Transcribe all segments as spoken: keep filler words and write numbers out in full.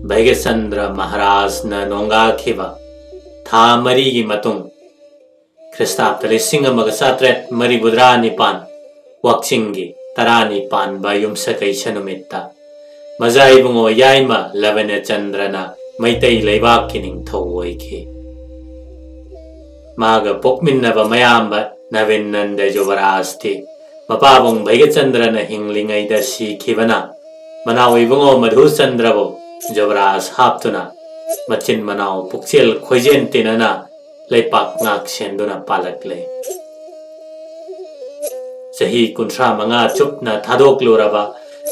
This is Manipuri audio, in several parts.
ꯚꯩꯒꯆꯟꯗ꯭ꯔ ꯃꯍꯥꯔꯥꯖꯅ ꯅꯣꯡꯒꯥꯈꯤꯕ ꯊꯥ ꯃꯔꯤꯒꯤ ꯃꯇꯨꯡ, ꯈ꯭ꯔꯤꯁꯇꯥꯕꯗ ꯂꯤꯁꯤꯡ ꯑꯃꯒ ꯆꯥꯇ꯭ꯔꯦꯠ ꯃꯔꯤꯐꯨꯇꯔꯥ ꯅꯤꯄꯥꯟ, ꯋꯥꯛꯆꯤꯡꯒꯤ ꯇꯔꯥꯅꯤ ꯄꯥꯟꯕ ꯌꯨꯝꯁꯀꯩꯁ ꯅꯨꯃꯤꯠꯇ, ꯃꯖꯥ ꯏꯕꯨꯡꯉꯣ ꯌꯥꯏꯃ ꯂꯕꯅꯆꯟꯗ꯭ꯔꯅ ꯃꯩꯇꯩ ꯂꯩꯕꯥꯛꯀꯤ ꯅꯤꯡꯊꯧ ꯑꯣꯏꯈꯤ꯫ ꯃꯥꯒ ꯄꯣꯛꯃꯤꯟꯅꯕ ꯃꯌꯥꯝꯕ ꯅꯕꯤꯟ ꯅꯟꯗ ꯌꯨꯕꯔꯥꯖꯇꯤ ꯃꯄꯥꯕꯨꯡ ꯚꯩꯒꯆꯟꯗ꯭ꯔꯅ ꯍꯤꯡꯂꯤꯉꯩꯗ ꯁꯤꯈꯤꯕꯅ, ꯃꯅꯥꯎ ꯏꯕꯨꯡꯉꯣ ꯃꯙꯨꯆꯟꯗ꯭ꯔꯕꯨ ꯌꯨꯕꯔꯥꯖ ꯍꯥꯞꯇꯨꯅ ꯃꯆꯤꯟ ꯃꯅꯥꯎ ꯄꯨꯛꯆꯦꯜ ꯈꯣꯏꯖꯦꯟ ꯇꯤꯟꯅꯅ ꯂꯩꯄꯥꯛ ꯉꯥꯛ ꯁꯦꯟꯗꯨꯅ ꯄꯥꯜꯂꯛꯂꯦ꯫ ꯆꯍꯤ ꯀꯨꯟꯊ꯭ꯔꯥ ꯃꯉꯥ ꯆꯨꯞꯅ ꯊꯥꯗꯣꯛꯂꯨꯔꯕ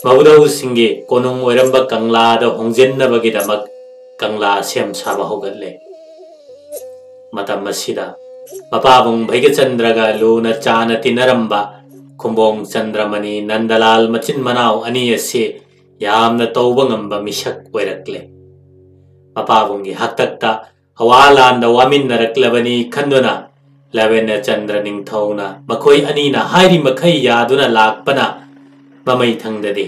ꯃꯕꯨꯙꯧꯁꯤꯡꯒꯤ ꯀꯣꯅꯨꯡ ꯑꯣꯏꯔꯝꯕ ꯀꯪꯂꯥꯗ ꯍꯣꯡꯖꯤꯟꯅꯕꯒꯤꯗꯃꯛ ꯀꯪꯂꯥ ꯁꯦꯝ ꯁꯥꯕ ꯍꯧꯒꯠꯂꯦ꯫ ꯃꯇꯝ ꯑꯁꯤꯗ ꯃꯄꯥꯕꯨꯡ ꯚꯩꯒꯆꯟꯗ꯭ꯔꯒ ꯂꯨꯅ ꯆꯥꯅ ꯇꯤꯟꯅꯔꯝꯕ ꯈꯨꯝꯕꯣꯡ ꯆꯟꯗ꯭ꯔꯃꯅꯤ ꯅꯟꯗꯂꯥꯜ ꯃꯆꯤꯟ ꯃꯅꯥꯎ ꯑꯅꯤ ꯑꯁꯤ ꯌꯥꯝꯅ ꯇꯧꯕ ꯉꯝꯕ ꯃꯤꯁꯛ ꯑꯣꯏꯔꯛꯂꯦ꯫ ꯃꯄꯥꯕꯨꯡꯒꯤ ꯍꯥꯛꯇꯛꯇ ꯑꯋꯥ ꯂꯥꯟꯗ ꯋꯥꯃꯤꯟꯅꯔꯛꯂꯕꯅꯤ ꯈꯟꯗꯨꯅ ꯂꯕꯦꯅꯆꯟꯗ꯭ꯔ ꯅꯤꯡꯊꯧꯅ ꯃꯈꯣꯏ ꯑꯅꯤꯅ ꯍꯥꯏꯔꯤ ꯃꯈꯩ ꯌꯥꯗꯨꯅ ꯂꯥꯛꯄꯅ ꯃꯃꯩ ꯊꯪꯗꯗꯤ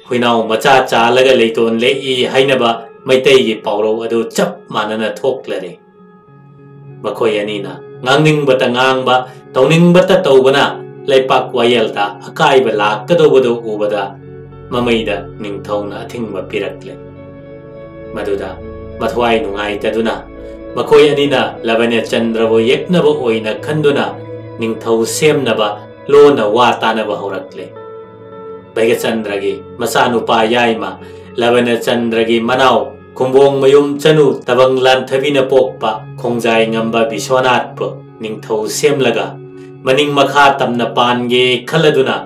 ꯍꯨꯏꯅꯥꯎ ꯃꯆꯥ ꯆꯥꯂꯒ ꯂꯩꯇꯣꯟ ꯂꯦꯛꯏ ꯍꯥꯏꯅꯕ ꯃꯩꯇꯩꯒꯤ ꯄꯥꯎꯔꯧ ꯑꯗꯨ ꯆꯞ ꯃꯥꯟꯅꯅ ꯊꯣꯛꯂꯔꯦ꯫ ꯃꯈꯣꯏ ꯑꯅꯤꯅ ꯉꯥꯡꯅꯤꯡꯕꯇ ꯉꯥꯡꯕ, ꯇꯧꯅꯤꯡꯕꯇ ꯇꯧꯕꯅ ꯂꯩꯄꯥꯛ ꯋꯥꯌꯦꯜꯗ ꯑꯀꯥꯏꯕ ꯂꯥꯛꯀꯗꯧꯕꯗꯨ ꯎꯕꯗ ꯃꯃꯩꯗ ꯅꯤꯡꯊꯧꯅ ꯑꯊꯤꯡꯕ ꯄꯤꯔꯛꯂꯦ꯫ ꯃꯗꯨꯗ ꯃꯊ꯭ꯋꯥꯏ ꯅꯨꯡꯉꯥꯏꯇꯗꯨꯅ ꯃꯈꯣꯏ ꯑꯅꯤꯅ ꯂꯕꯅꯆꯟꯗ꯭ꯔꯕꯨ ꯌꯦꯛꯅꯕ ꯑꯣꯏꯅ ꯈꯟꯗꯨꯅ ꯅꯤꯡꯊꯧ ꯁꯦꯝꯅꯕ ꯂꯣꯟꯅ ꯋꯥ ꯇꯥꯅꯕ ꯍꯧꯔꯛꯂꯦ꯫ ꯚꯩꯒꯆꯟꯗ꯭ꯔꯒꯤ ꯃꯆꯥꯅꯨꯄꯥ ꯌꯥꯏꯃ ꯂꯕꯅꯆꯟꯗ꯭ꯔꯒꯤ ꯃꯅꯥꯎ ꯈꯨꯝꯕꯣꯡ ꯃꯌꯨꯝ ꯆꯅꯨ ꯇꯕꯪ ꯂꯥꯟꯊꯕꯤꯅ ꯄꯣꯛꯄ ꯈꯣꯡꯖꯥꯏ ꯉꯝꯕ ꯕꯤꯁ꯭ꯋꯥꯅꯥꯊꯄꯨ ꯅꯤꯡꯊꯧ ꯁꯦꯝꯂꯒ ꯃꯅꯤꯡ ꯃꯈꯥ ꯇꯝꯅ ꯄꯥꯟꯒꯦ ꯈꯜꯂꯗꯨꯅ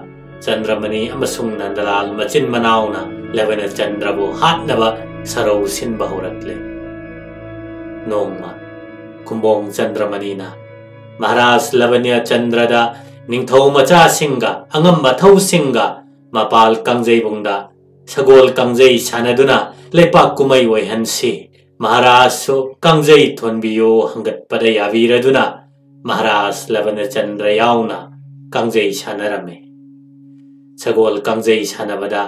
ꯆꯟꯗ꯭ꯔꯃꯅꯤ ꯑꯃꯁꯨꯡ ꯅꯟꯗꯂꯥꯜ ꯃꯆꯤꯟ ꯃꯅꯥꯎꯅ ꯂꯕꯅꯆꯟꯗ꯭ꯔꯕꯨ ꯍꯥꯠꯅꯕ ꯁꯔꯧ ꯁꯤꯟꯕ ꯍꯧꯔꯛꯂꯦ꯫ ꯅꯣꯡꯃ ꯈꯨꯝꯕꯣꯡ ꯆꯟꯗ꯭ꯔꯃꯅꯤꯅ ꯃꯍꯥꯔꯥꯖ ꯂꯕꯅꯆꯟꯗ꯭ꯔꯗ ꯅꯤꯡꯊꯧ ꯃꯆꯥꯁꯤꯡꯒ ꯑꯉꯝ ꯑꯊꯧꯁꯤꯡꯒ ꯃꯄꯥꯜ ꯀꯥꯡꯖꯩꯕꯨꯡꯗ ꯁꯒꯣꯜ ꯀꯥꯡꯖꯩ ꯁꯥꯟꯅꯗꯨꯅ ꯂꯩꯄꯥꯛ ꯀꯨꯝꯍꯩ ꯑꯣꯏꯍꯟꯁꯤ, ꯃꯍꯥꯔꯥꯖꯁꯨ ꯀꯥꯡꯖꯩ ꯊꯣꯟꯕꯤꯌꯨ ꯍꯪꯒꯠꯄꯗ ꯌꯥꯕꯤꯔꯗꯨꯅ ꯃꯍꯥꯔꯥꯖ ꯂꯕꯅꯆꯟꯗ꯭ꯔ ꯌꯥꯎꯅ ꯀꯥꯡꯖꯩ ꯁꯥꯟꯅꯔꯝꯃꯤ꯫ ꯁꯒꯣꯜ ꯀꯥꯡꯖꯩ ꯁꯥꯟꯅꯕꯗ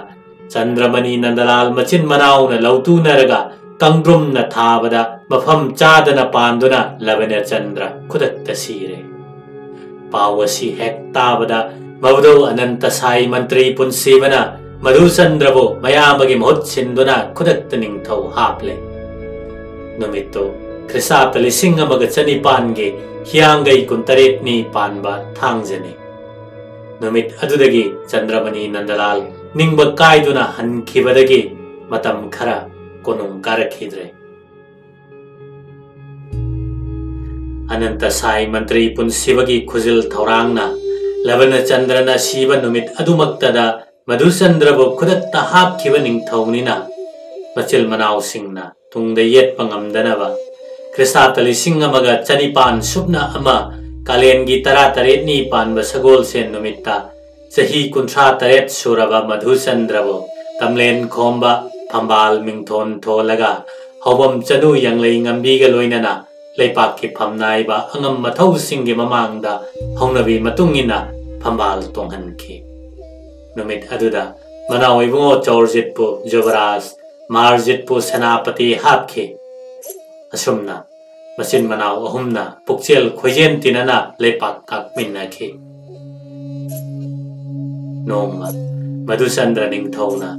ꯆꯟꯗ꯭ꯔꯃꯅꯤ ꯅꯟꯗꯂꯥꯜ ꯃꯆꯤꯟ ꯃꯅꯥꯎꯅ ꯂꯧꯇꯨꯅꯔꯒ ꯀꯪꯗ꯭ꯔꯨꯝꯅ ꯊꯥꯕꯗ ꯃꯐꯝ ꯆꯥꯗꯅ ꯄꯥꯟꯗꯨꯅ ꯂꯕꯅꯆꯟꯗ꯭ꯔ ꯈꯨꯗꯛꯇ ꯁꯤꯔꯦ꯫ ꯄꯥꯎ ꯑꯁꯤ ꯍꯦꯛ ꯇꯥꯕꯗ ꯃꯕꯨꯙꯧ ꯑꯅꯟꯇ ꯁꯥꯏ ꯃꯟꯇ꯭ꯔꯤ ꯄꯨꯟꯁꯤꯕꯅ ꯃꯙꯨꯆꯟꯗ꯭ꯔꯕꯨ ꯃꯌꯥꯝꯕꯒꯤ ꯃꯍꯨꯠ ꯁꯤꯟꯗꯨꯅ ꯈꯨꯗꯛꯇ ꯅꯤꯡꯊꯧ ꯍꯥꯞꯂꯦ꯫ ꯅꯨꯃꯤꯠꯇꯨ ꯈ꯭ꯔꯤꯁꯇꯥꯕꯇ ꯂꯤꯁꯤꯡ ꯑꯃꯒ ꯆꯅꯤꯄꯥꯟꯒꯤ ꯍꯤꯌꯥꯡꯒꯩ ꯀꯨꯟꯇꯔꯦꯠꯅꯤ ꯄꯥꯟꯕ ꯊꯥꯡꯖꯅꯤ꯫ ꯅꯨꯃꯤꯠ ꯑꯗꯨꯗꯒꯤ ꯆꯟꯗ꯭ꯔꯃꯅꯤ ꯅꯟꯗꯂꯥꯜ ꯅꯤꯡꯕ ꯀꯥꯏꯗꯨꯅ ꯍꯟꯈꯤꯕꯗꯒꯤ ꯃꯇꯝ ꯈꯔ ꯀꯣꯅꯨꯡ ꯀꯥꯔꯛꯈꯤꯗ꯭ꯔꯦ꯫ ꯑꯅꯟꯇ ꯁꯥꯏ ꯃꯟꯇ꯭ꯔꯤ ꯄꯨꯟꯁꯤꯕꯒꯤ ꯈꯨꯖꯤꯜ ꯊꯧꯔꯥꯡꯅ ꯂꯕꯅꯆꯟꯗ꯭ꯔꯅ ꯁꯤꯕ ꯅꯨꯃꯤꯠ ꯑꯗꯨꯃꯛꯇꯗ ꯃꯙꯨꯆꯟꯗ꯭ꯔꯕꯨ ꯈꯨꯗꯛꯇ ꯍꯥꯞꯈꯤꯕ ꯅꯤꯡꯊꯧꯅꯤꯅ ꯃꯆꯤꯜ ꯃꯅꯥꯎꯁꯤꯡꯅ ꯇꯨꯡꯗ ꯌꯦꯠꯄ ꯉꯝꯗꯅꯕ ꯈ꯭ꯔꯤꯁꯇꯥꯕꯇ ꯂꯤꯁꯤꯡ ꯑꯃꯒ ꯆꯅꯤꯄꯥꯟ ꯁꯨꯞꯅ ꯑꯃ ꯀꯥꯂꯦꯟꯒꯤ ꯇꯔꯥꯇꯔꯦꯠꯅꯤ ꯄꯥꯟꯕ ꯁꯒꯣꯜꯁꯦꯟ ꯅꯨꯃꯤꯠꯇ ꯆꯍꯤ ꯀꯨꯟꯊ꯭ꯔꯥ ꯇꯔꯦꯠ ꯁꯨꯔꯕ ꯃꯙꯨꯆꯟꯗ꯭ꯔꯕꯨ ꯇꯝꯂꯦꯟ ꯈꯣꯝꯕ ꯐꯝꯕꯥꯜ ꯃꯤꯡꯊꯣꯟ ꯊꯣꯜꯂꯒ ꯍꯧꯕꯝ ꯆꯅꯨ ꯌꯥꯡꯂꯩ ꯉꯝꯕꯤꯒ ꯂꯣꯏꯅꯅ ꯂꯩꯄꯥꯛꯀꯤ ꯐꯝꯅꯥꯏꯕ ꯑꯉꯝ ꯃꯊꯧꯁꯤꯡꯒꯤ ꯃꯃꯥꯡꯗ ꯍꯧꯅꯕꯤ ꯃꯇꯨꯡ ꯏꯟꯅ ꯐꯝꯕꯥꯜ ꯇꯣꯡꯍꯟꯈꯤ꯫ ꯅꯨꯃꯤꯠ ꯑꯗꯨꯗ ꯃꯅꯥꯎ ꯏꯕꯨꯡꯉꯣ ꯆꯧꯔꯖꯤꯠꯄꯨ ꯖꯨꯕꯔꯥꯖ, ꯃꯥꯔꯖꯤꯠꯄꯨ ꯁꯦꯅꯥꯄꯇꯤ ꯍꯥꯞꯈꯤ꯫ ꯑꯁꯨꯝꯅ ꯃꯆꯤꯟ ꯃꯅꯥꯎ ꯑꯍꯨꯝꯅ ꯄꯨꯛꯆꯦꯜ ꯈꯣꯏꯖꯦꯟ ꯇꯤꯟꯅꯅ ꯂꯩꯄꯥꯛ ꯉꯥꯛꯃꯤꯟꯅꯈꯤ꯫ ꯅꯣꯡꯃ ꯃꯙꯨꯆꯟꯗ꯭ꯔ ꯅꯤꯡꯊꯧꯅ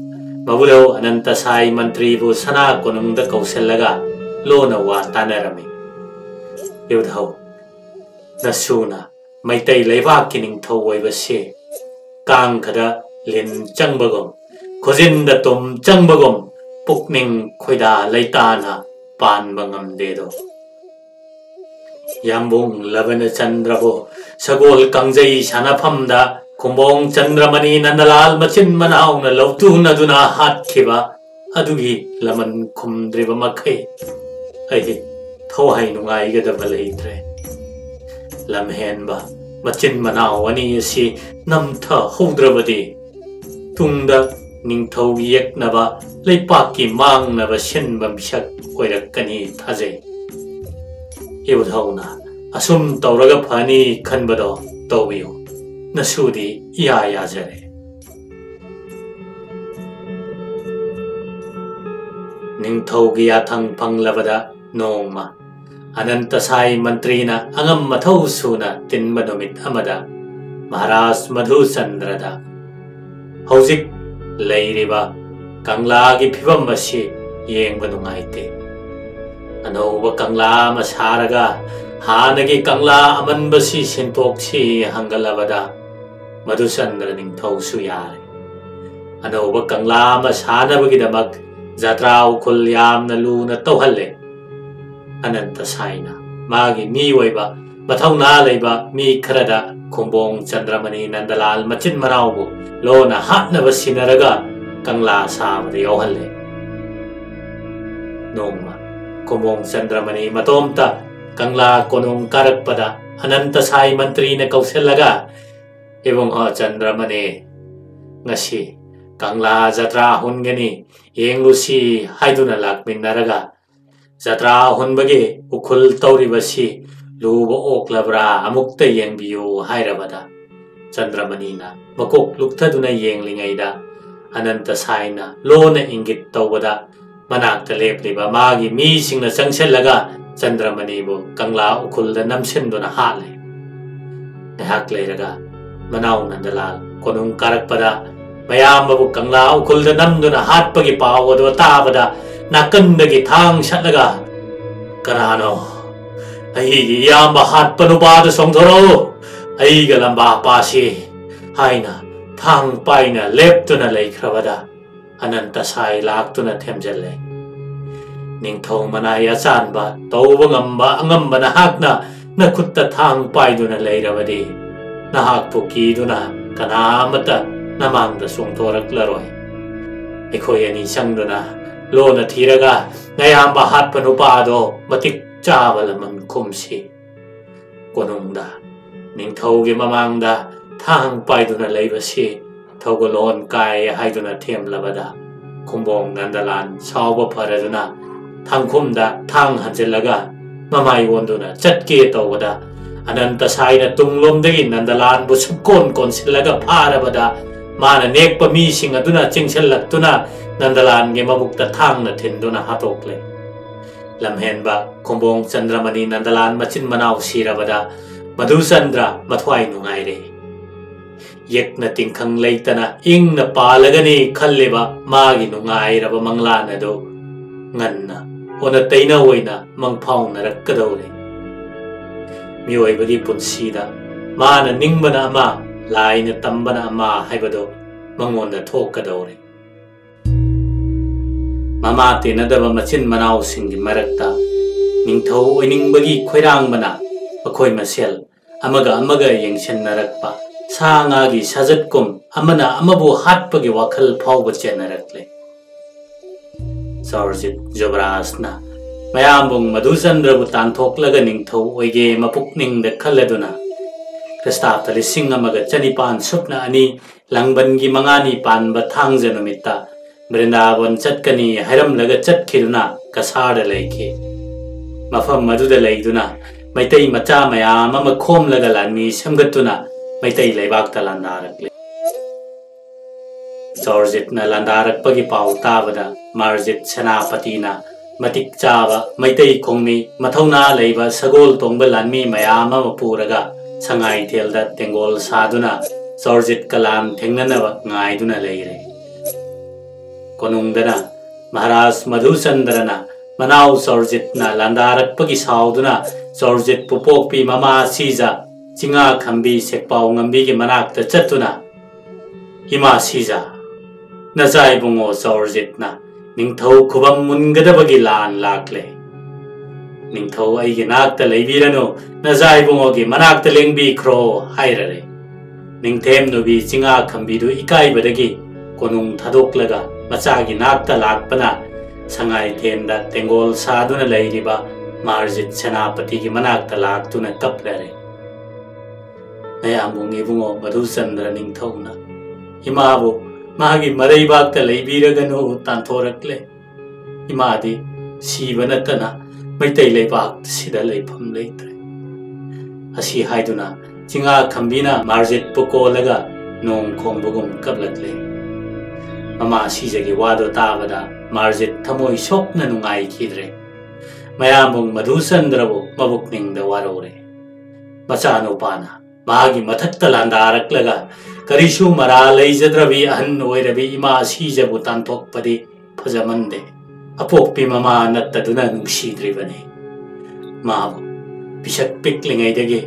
ꯃꯕꯨꯙꯧ ꯑꯅꯟꯇ ꯁꯥꯏ ꯃꯟꯇ꯭ꯔꯤꯕꯨ ꯁꯅꯥ ꯀꯣꯅꯨꯡꯗ ꯀꯧꯁꯤꯜꯂꯒ ꯂꯣꯟꯅ ꯋꯥ ꯇꯥꯅꯔꯝꯃꯤ꯫ ꯏꯕꯨꯙꯧ, ꯅꯁꯨꯅ ꯃꯩꯇꯩ ꯂꯩꯕꯥꯛꯀꯤ ꯅꯤꯡꯊꯧ ꯑꯣꯏꯕꯁꯤ ꯀꯥꯡꯈꯗ ꯂꯤꯟ ꯆꯪꯕꯒꯨꯝ, ꯈꯨꯖꯤꯟꯗ ꯇꯨꯝ ꯆꯪꯕꯒꯨꯝ ꯄꯨꯛꯅꯤꯡ ꯈꯣꯏꯗꯥ ꯂꯩꯇꯥꯅ ꯄꯥꯟꯕ ꯉꯝꯗꯦꯗꯣ꯫ ꯌꯥꯝꯕꯨꯡ ꯂꯕꯅꯆꯟꯗ꯭ꯔꯕꯨ ꯁꯒꯣꯜ ꯀꯥꯡꯖꯩ ꯁꯥꯟꯅꯐꯝꯗ ꯈꯨꯝꯕꯣꯡ ꯆꯟꯗ꯭ꯔꯃꯅꯤ ꯅꯟꯗꯂꯥꯜ ꯃꯆꯤꯟ ꯃꯅꯥꯎꯅ ꯂꯧꯇꯨꯅꯗꯨꯅ ꯍꯥꯠꯈꯤꯕ ꯑꯗꯨꯒꯤ ꯂꯃꯟ ꯈꯨꯝꯗ꯭ꯔꯤꯕ ꯃꯈꯩ ꯑꯩ ꯊꯋꯥꯏ ꯅꯨꯡꯉꯥꯏꯒꯗꯕ ꯂꯩꯇ꯭ꯔꯦ꯫ ꯂꯝꯍꯦꯟꯕ ꯃꯆꯤꯟ ꯃꯅꯥꯎ ꯑꯅꯤ ꯑꯁꯤ ꯅꯝꯊꯍꯧꯗ꯭ꯔꯕꯗꯤ ꯇꯨꯡꯗ ꯅꯤꯡꯊꯧ ꯌꯦꯛꯅꯕ ꯂꯩꯄꯥꯛꯀꯤ ꯃꯥꯡꯅꯕ ꯁꯤꯟꯕ ꯃꯤꯁꯛ ꯑꯣꯏꯔꯛꯀꯅꯤ ꯊꯥꯖꯩ꯫ ꯏꯕꯨꯙꯧꯅ ꯑꯁꯨꯝ ꯇꯧꯔꯒ ꯐꯅꯤ ꯈꯟꯕꯗꯣ ꯇꯧꯕꯤꯌꯨ꯫ ꯅꯁꯨꯗꯤ ꯏꯌꯥ ꯌꯥꯖꯔꯦ꯫ ꯅꯤꯡꯊꯧꯒꯤ ꯌꯥꯊꯪ ꯐꯪꯂꯕꯗ ꯅꯣꯡꯃ ꯑꯅꯟꯇ ꯁꯥꯏ ꯃꯟꯇ꯭ꯔꯤꯅ ꯑꯉꯝ ꯃꯊꯧ ꯁꯨꯅ ꯇꯤꯟꯕ ꯅꯨꯃꯤꯠ ꯑꯃꯗ ꯃꯍꯥꯔꯥꯖ ꯃꯙꯨꯆꯟꯗ꯭ꯔꯗ, "ꯍꯧꯖꯤꯛ ꯂꯩꯔꯤꯕ ꯀꯪꯂꯥꯒꯤ ꯐꯤꯕꯝ ꯑꯁꯤ ꯌꯦꯡꯕ ꯅꯨꯡꯉꯥꯏꯇꯦ꯫ ꯑꯅꯧꯕ ꯀꯪꯂꯥ ꯑꯃ ꯁꯥꯔꯒ ꯍꯥꯟꯅꯒꯤ ꯀꯪꯂꯥ ꯑꯃꯟꯕꯁꯤ ꯁꯤꯟꯗꯣꯛꯁꯤ" ꯍꯪꯒꯠꯂꯕꯗ ꯃꯙꯨꯆꯟꯗ꯭ꯔ ꯅꯤꯡꯊꯧꯁꯨ ꯌꯥꯔꯦ꯫ ꯑꯅꯧꯕ ꯀꯪꯂꯥ ꯑꯃ ꯁꯥꯅꯕꯒꯤꯗꯃꯛ ꯖꯇ꯭ꯔꯥ ꯎꯈꯨꯜ ꯌꯥꯝꯅ ꯂꯨꯅ ꯇꯧꯍꯜꯂꯦ꯫ ꯑꯅꯟꯇ ꯁꯥꯏꯅ ꯃꯥꯒꯤ ꯃꯤ ꯑꯣꯏꯕ ꯃꯊꯧꯅꯥ ꯂꯩꯕ ꯃꯤ ꯈꯔꯗ ꯈꯨꯝꯕꯣꯡ ꯆꯟꯗ꯭ꯔꯃꯅꯤ ꯅꯟꯗꯂꯥꯜ ꯃꯆꯤꯟ ꯃꯅꯥꯎꯕꯨ ꯂꯣꯟꯅ ꯍꯥꯠꯅꯕ ꯁꯤꯟꯅꯔꯒ ꯀꯪꯂꯥ ꯁꯥꯕꯗ ꯌꯥꯎꯍꯜꯂꯦ꯫ ꯅꯣꯡꯃ ꯈꯨꯝꯕꯣꯡ ꯆꯟꯗ꯭ꯔꯃꯅꯤ ꯃꯇꯣꯝꯇ ꯀꯪꯂꯥ ꯀꯣꯅꯨꯡ ꯀꯥꯔꯛꯄꯗ ꯑꯅꯟꯇ ꯁꯥꯏ ꯃꯟꯇ꯭ꯔꯤꯅ ꯀꯧꯁꯤꯜꯂꯒ, "ꯏꯕꯨꯡꯉꯣ ꯆꯟꯗ꯭ꯔꯃꯅꯤ, ꯉꯁꯤ ꯀꯪꯂꯥ ꯖꯇ꯭ꯔꯥ ꯍꯨꯟꯒꯅꯤ, ꯌꯦꯡꯂꯨꯁꯤ" ꯍꯥꯏꯗꯨꯅ ꯂꯥꯛꯃꯤꯟꯅꯔꯒ, "ꯖꯇ꯭ꯔꯥ ꯍꯨꯟꯕꯒꯤ ꯎꯈꯨꯜ ꯇꯧꯔꯤꯕꯁꯤ ꯂꯨꯕ ꯑꯣꯛꯂꯕ꯭ꯔꯥ, ꯑꯃꯨꯛꯇ ꯌꯦꯡꯕꯤꯌꯨ" ꯍꯥꯏꯔꯕꯗ, ꯆꯟꯗ꯭ꯔꯃꯅꯤꯅ ꯃꯀꯣꯛ ꯂꯨꯛꯊꯗꯨꯅ ꯌꯦꯡꯂꯤꯉꯩꯗ, ꯑꯅꯟꯇ ꯁꯥꯏꯅ ꯂꯣꯟꯅ ꯏꯪꯒꯤꯠ ꯇꯧꯕꯗ, ꯃꯅꯥꯛꯇ ꯂꯦꯞꯂꯤꯕ ꯃꯥꯒꯤ ꯃꯤꯁꯤꯡꯅ ꯆꯪꯁꯤꯜꯂꯒ ꯆꯟꯗ꯭ꯔꯃꯅꯤꯕꯨ ꯀꯪꯂꯥ ꯎꯈꯨꯜꯗ ꯅꯝꯁꯤꯟꯗꯨꯅ ꯍꯥꯠꯂꯦ꯫ ꯉꯥꯏꯍꯥꯛ ꯂꯩꯔꯒ ꯃꯅꯥꯎ ꯅꯟꯗꯂꯥꯜ ꯀꯣꯅꯨꯡ ꯀꯥꯔꯛꯄꯗ ꯃꯌꯥꯝꯕꯕꯨ ꯀꯪꯂꯥ ꯎꯈꯨꯜꯗ ꯅꯝꯗꯨꯅ ꯍꯥꯠꯄꯒꯤ ꯄꯥꯎ ꯑꯗꯨ ꯇꯥꯕꯗ ꯅꯥꯀꯟꯗꯒꯤ ꯊꯥꯡ ꯁꯠꯂꯒ, "ꯀꯅꯥꯅꯣ? ꯑꯩꯒꯤ ꯏꯌꯥꯝꯕ ꯍꯥꯠꯄ ꯅꯨꯄꯥꯗꯨ ꯆꯣꯡꯊꯣꯔꯛꯎ, ꯑꯩꯒ ꯂꯝꯕꯥ ꯄꯥꯁꯤ" ꯍꯥꯏꯅ ꯊꯥꯡ ꯄꯥꯏꯅ ꯂꯦꯞꯇꯨꯅ ꯂꯩꯈ꯭ꯔꯕꯗ ꯑꯅꯟꯇ ꯁꯥꯏ ꯂꯥꯛꯇꯨꯅ ꯊꯦꯝꯖꯤꯜꯂꯦ꯫ "ꯅꯤꯡꯊꯧ ꯃꯅꯥꯏ ꯑꯆꯥꯟꯕ, ꯇꯧꯕ ꯉꯝꯕ ꯑꯉꯝꯕ ꯅꯍꯥꯛꯅ ꯅꯈꯨꯠꯇ ꯊꯥꯡ ꯄꯥꯏꯗꯨꯅ ꯂꯩꯔꯕꯗꯤ, ꯅꯍꯥꯛꯄꯨ ꯀꯤꯗꯨꯅ ꯀꯅꯥ ꯑꯃꯠꯇ ꯅꯃꯥꯡꯗ ꯆꯣꯡꯊꯣꯔꯛꯂꯔꯣꯏ꯫ ꯑꯩꯈꯣꯏ ꯑꯅꯤ ꯆꯪꯗꯨꯅ ꯂꯣꯟꯅ ꯊꯤꯔꯒ ꯅꯌꯥꯝꯕ ꯍꯥꯠꯄ ꯅꯨꯄꯥꯗꯣ ꯃꯇꯤꯛ ꯆꯥꯕ ꯂꯃꯟ ꯈꯨꯝꯁꯤ꯫ ꯀꯣꯅꯨꯡꯗ ꯅꯤꯡꯊꯧꯒꯤ ꯃꯃꯥꯡꯗ ꯊꯥꯡ ꯄꯥꯏꯗꯨꯅ ꯂꯩꯕꯁꯤ ꯊꯧꯒꯜꯂꯣꯟ ꯀꯥꯏ" ꯍꯥꯏꯗꯨꯅ ꯊꯦꯝꯂꯕꯗ, ꯈꯨꯝꯕꯣꯡ ꯅꯟꯗꯂꯥꯟ ꯁꯥꯎꯕ ꯐꯔꯗꯨꯅ ꯊꯥꯡꯈꯨꯝꯗ ꯊꯥꯡ ꯍꯟꯖꯤꯜꯂꯒ ꯃꯃꯥꯏ ꯑꯣꯟꯗꯨꯅ ꯆꯠꯀꯦ ꯇꯧꯕꯗ, ꯑꯅꯟꯇ ꯁꯥꯏꯅ ꯇꯨꯡꯂꯣꯝꯗꯒꯤ ꯅꯟꯗꯂꯥꯟꯕꯨ ꯁꯨꯛꯀꯣꯟ ꯀꯣꯟꯁꯤꯜꯂꯒ ꯐꯥꯔꯕꯗ, ꯃꯥꯅ ꯅꯦꯛꯄ ꯃꯤꯁꯤꯡ ꯑꯗꯨꯅ ꯆꯦꯟꯁꯤꯜꯂꯛꯇꯨꯅ ꯅꯟꯗꯂꯥꯟꯒꯤ ꯃꯕꯨꯛꯇ ꯊꯥꯡꯅ ꯊꯤꯟꯗꯨꯅ ꯍꯥꯠꯇꯣꯛꯂꯦ꯫ ꯂꯝꯍꯦꯟꯕ ꯈꯨꯝꯕꯣꯡ ꯆꯟꯗ꯭ꯔꯃꯅꯤ ꯅꯟꯗꯂꯥꯟ ꯃꯆꯤꯟ ꯃꯅꯥꯎ ꯁꯤꯔꯕꯗ ꯃꯙꯨꯆꯟꯗ꯭ꯔ ꯃꯊ꯭ꯋꯥꯏ ꯅꯨꯡꯉꯥꯏꯔꯦ꯫ ꯌꯦꯛꯅ ꯇꯤꯡꯈꯪ ꯂꯩꯇꯅ ꯏꯪꯅ ꯄꯥꯜꯂꯒꯅꯤ ꯈꯜꯂꯤꯕ ꯃꯥꯒꯤ ꯅꯨꯡꯉꯥꯏꯔꯕ ꯃꯪꯂꯥꯟ ꯑꯗꯨ ꯉꯟꯅ ꯑꯣꯟꯅ ꯇꯩꯅ ꯑꯣꯏꯅ ꯃꯪꯐꯥꯎꯅꯔꯛꯀꯗꯧꯔꯦ꯫ ꯃꯤꯑꯣꯏꯕꯒꯤ ꯄꯨꯟꯁꯤꯗ ꯃꯥꯅ ꯅꯤꯡꯕꯅ ꯑꯃ, ꯂꯥꯏꯅ ꯇꯝꯕꯅ ꯑꯃ ꯍꯥꯏꯕꯗꯨ ꯃꯉꯣꯟꯗ ꯊꯣꯛꯀꯗꯧꯔꯦ꯫ ꯃꯃꯥ ꯇꯤꯟꯅꯗꯕ ꯃꯆꯤꯟ ꯃꯅꯥꯎꯁꯤꯡꯒꯤ ꯃꯔꯛꯇ ꯅꯤꯡꯊꯧ ꯑꯣꯏꯅꯤꯡꯕꯒꯤ ꯈꯣꯏꯔꯥꯡꯕꯅ ꯃꯈꯣꯏ ꯃꯁꯦꯜ ꯑꯃꯒ ꯑꯃꯒ ꯌꯦꯡꯁꯤꯟꯅꯔꯛꯄ, ꯁꯥ ꯉꯥꯒꯤ ꯁꯥꯖꯠꯀꯨꯝ ꯑꯃꯅ ꯑꯃꯕꯨ ꯍꯥꯠꯄꯒꯤ ꯋꯥꯈꯜ ꯐꯥꯎꯕ ꯆꯦꯟꯅꯔꯛꯂꯦ꯫ ꯁꯥꯎꯔꯖꯤꯠ ꯖꯨꯕꯔꯥꯖꯅ ꯃꯌꯥꯝꯕꯨꯡ ꯃꯙꯨꯆꯟꯗ꯭ꯔꯕꯨ ꯇꯥꯟꯊꯣꯛꯂꯒ ꯅꯤꯡꯊꯧ ꯑꯣꯏꯒꯦ ꯃꯄꯨꯛꯅꯤꯡꯗ ꯈꯜꯂꯗꯨꯅ, ꯈ꯭ꯔꯤꯁꯇꯥꯕꯇ ꯂꯤꯁꯤꯡ ꯑꯃꯒ ꯆꯅꯤꯄꯥꯟ ꯁꯨꯞꯅ ꯑꯅꯤ ꯂꯥꯡꯕꯟꯒꯤ ꯃꯉꯥꯅꯤ ꯄꯥꯟꯕ ꯊꯥꯡꯖ ꯅꯨꯃꯤꯠꯇ ꯕ꯭ꯔꯤꯟꯗꯥꯕꯟ ꯆꯠꯀꯅꯤ ꯍꯥꯏꯔꯝꯂꯒ ꯆꯠꯈꯤꯗꯨꯅ ꯀꯁꯥꯔꯗ ꯂꯩꯈꯤ꯫ ꯃꯐꯝ ꯑꯗꯨꯗ ꯂꯩꯗꯨꯅ ꯃꯩꯇꯩ ꯃꯆꯥ ꯃꯌꯥꯝ ꯑꯃ ꯈꯣꯝꯂꯒ ꯂꯥꯟꯃꯤ ꯁꯦꯝꯒꯠꯇꯨꯅ ꯃꯩꯇꯩ ꯂꯩꯕꯥꯛꯇ ꯂꯥꯟꯗꯥꯔꯛꯂꯦ꯫ ꯁꯥꯎꯔꯖꯤꯠꯅ ꯂꯥꯟꯗꯥꯔꯛꯄꯒꯤ ꯄꯥꯎ ꯇꯥꯕꯗ ꯃꯥꯔꯖꯤꯠ ꯁꯦꯅꯥꯄꯇꯤꯅ ꯃꯇꯤꯛ ꯆꯥꯕ ꯃꯩꯇꯩ ꯈꯣꯡꯃꯤ, ꯃꯊꯧꯅꯥ ꯂꯩꯕ ꯁꯒꯣꯜ ꯇꯣꯡꯕ ꯂꯥꯟꯃꯤ ꯃꯌꯥꯝ ꯑꯃ ꯄꯨꯔꯒ ꯁꯉꯥꯏꯊꯦꯜꯗ ꯇꯦꯡꯒꯣꯜ ꯁꯥꯗꯨꯅ ꯁꯥꯎꯔꯖꯤꯠꯀ ꯂꯥꯟ ꯊꯦꯡꯅꯅꯕ ꯉꯥꯏꯗꯨꯅ ꯂꯩꯔꯦ꯫ ꯀꯣꯅꯨꯡꯗꯅ ꯃꯍꯥꯔꯥꯖ ꯃꯙꯨꯆꯟꯗ꯭ꯔꯅ ꯃꯅꯥꯎ ꯁꯥꯎꯔꯖꯤꯠꯅ ꯂꯥꯟꯗꯥꯔꯛꯄꯒꯤ ꯁꯥꯎꯗꯨꯅ ꯁꯥꯎꯔꯖꯤꯠꯄꯨ ꯄꯣꯛꯄꯤ ꯃꯃꯥ ꯁꯤꯖ ꯆꯤꯡꯉꯥ ꯈꯝꯕꯤ ꯁꯦꯛꯄꯥꯎ ꯉꯝꯕꯤꯒꯤ ꯃꯅꯥꯛꯇ ꯆꯠꯇꯨꯅ, "ꯏꯃꯥ ꯁꯤꯖ, ꯅꯆꯥ ꯏꯕꯨꯡꯉꯣ ꯁꯥꯎꯔꯖꯤꯠꯅ ꯅꯤꯡꯊꯧ ꯈꯨꯕꯝ ꯃꯨꯟꯒꯗꯕꯒꯤ ꯂꯥꯟ ꯂꯥꯛꯂꯦ꯫ ꯅꯤꯡꯊꯧ ꯑꯩꯒꯤ ꯅꯥꯛꯇ ꯂꯩꯕꯤꯔꯅꯨ, ꯅꯆꯥ ꯏꯕꯨꯡꯉꯣꯒꯤ ꯃꯅꯥꯛꯇ ꯂꯦꯡꯕꯤꯈ꯭ꯔꯣ" ꯍꯥꯏꯔꯔꯦ꯫ ꯅꯤꯡꯊꯦꯝ ꯅꯨꯕꯤ ꯆꯤꯡꯉꯥ ꯈꯝꯕꯤꯗꯨ ꯏꯀꯥꯏꯕꯗꯒꯤ ꯀꯣꯅꯨꯡ ꯊꯥꯗꯣꯛꯂꯒ ꯃꯆꯥꯒꯤ ꯅꯥꯛꯇ ꯂꯥꯛꯄꯅ ꯁꯉꯥꯏꯊꯦꯟꯗ ꯇꯦꯡꯒꯣꯜ ꯁꯥꯗꯨꯅ ꯂꯩꯔꯤꯕ ꯃꯥꯔꯖꯤꯠ ꯁꯦꯅꯥꯄꯇꯤꯒꯤ ꯃꯅꯥꯛꯇ ꯂꯥꯛꯇꯨꯅ ꯀꯞꯂꯔꯦ꯫ ꯃꯌꯥꯝꯕꯨꯡ ꯏꯕꯨꯡꯉꯣ ꯃꯙꯨꯆꯟꯗ꯭ꯔ ꯅꯤꯡꯊꯧꯅ ꯏꯃꯥꯕꯨ ꯃꯥꯒꯤ ꯃꯔꯩꯕꯥꯛꯇ ꯂꯩꯕꯤꯔꯒꯅꯨ ꯇꯥꯟꯊꯣꯔꯛꯂꯦ꯫ ꯏꯃꯥꯗꯤ ꯁꯤꯕ ꯅꯠꯇꯅ ꯃꯩꯇꯩ ꯂꯩꯕꯥꯛꯁꯤꯗ ꯂꯩꯐꯝ ꯂꯩꯇ꯭ꯔꯦ꯫ ꯑꯁꯤ ꯍꯥꯏꯗꯨꯅ ꯆꯤꯡꯉꯥ ꯈꯝꯕꯤꯅ ꯃꯥꯔꯖꯤꯠꯄꯨ ꯀꯣꯜꯂꯒ ꯅꯣꯡ ꯈꯣꯡꯕꯒꯨꯝ ꯀꯞꯂꯛꯂꯦ꯫ ꯃꯃꯥ ꯁꯤꯖꯒꯤ ꯋꯥꯗꯣ ꯇꯥꯕꯗ ꯃꯥꯔꯖꯤꯠ ꯊꯃꯣꯏ ꯁꯣꯛꯅ ꯅꯨꯡꯉꯥꯏꯈꯤꯗ꯭ꯔꯦ꯫ ꯃꯌꯥꯝꯕꯨꯡ ꯃꯙꯨꯆꯟꯗ꯭ꯔꯕꯨ ꯃꯕꯨꯛꯅꯤꯡꯗ ꯋꯥꯔꯧꯔꯦ꯫ ꯃꯆꯥꯅꯨꯄꯥꯅ ꯃꯥꯒꯤ ꯃꯊꯛꯇ ꯂꯥꯟꯗꯥꯔꯛꯂꯒ ꯀꯔꯤꯁꯨ ꯃꯔꯥ ꯂꯩꯖꯗ꯭ꯔꯕꯤ ꯑꯍꯟ ꯑꯣꯏꯔꯕꯤ ꯏꯃꯥ ꯁꯤꯖꯕꯨ ꯇꯥꯟꯊꯣꯛꯄꯗꯤ ꯐꯖꯃꯟꯗꯦ꯫ ꯑꯄꯣꯛꯄꯤ ꯃꯃꯥ ꯅꯠꯇꯗꯨꯅ ꯅꯨꯡꯁꯤꯗ꯭ꯔꯤꯕꯅꯤ꯫ ꯃꯥꯕꯨ ꯄꯤꯁꯛ ꯄꯤꯛꯂꯤꯉꯩꯗꯒꯤ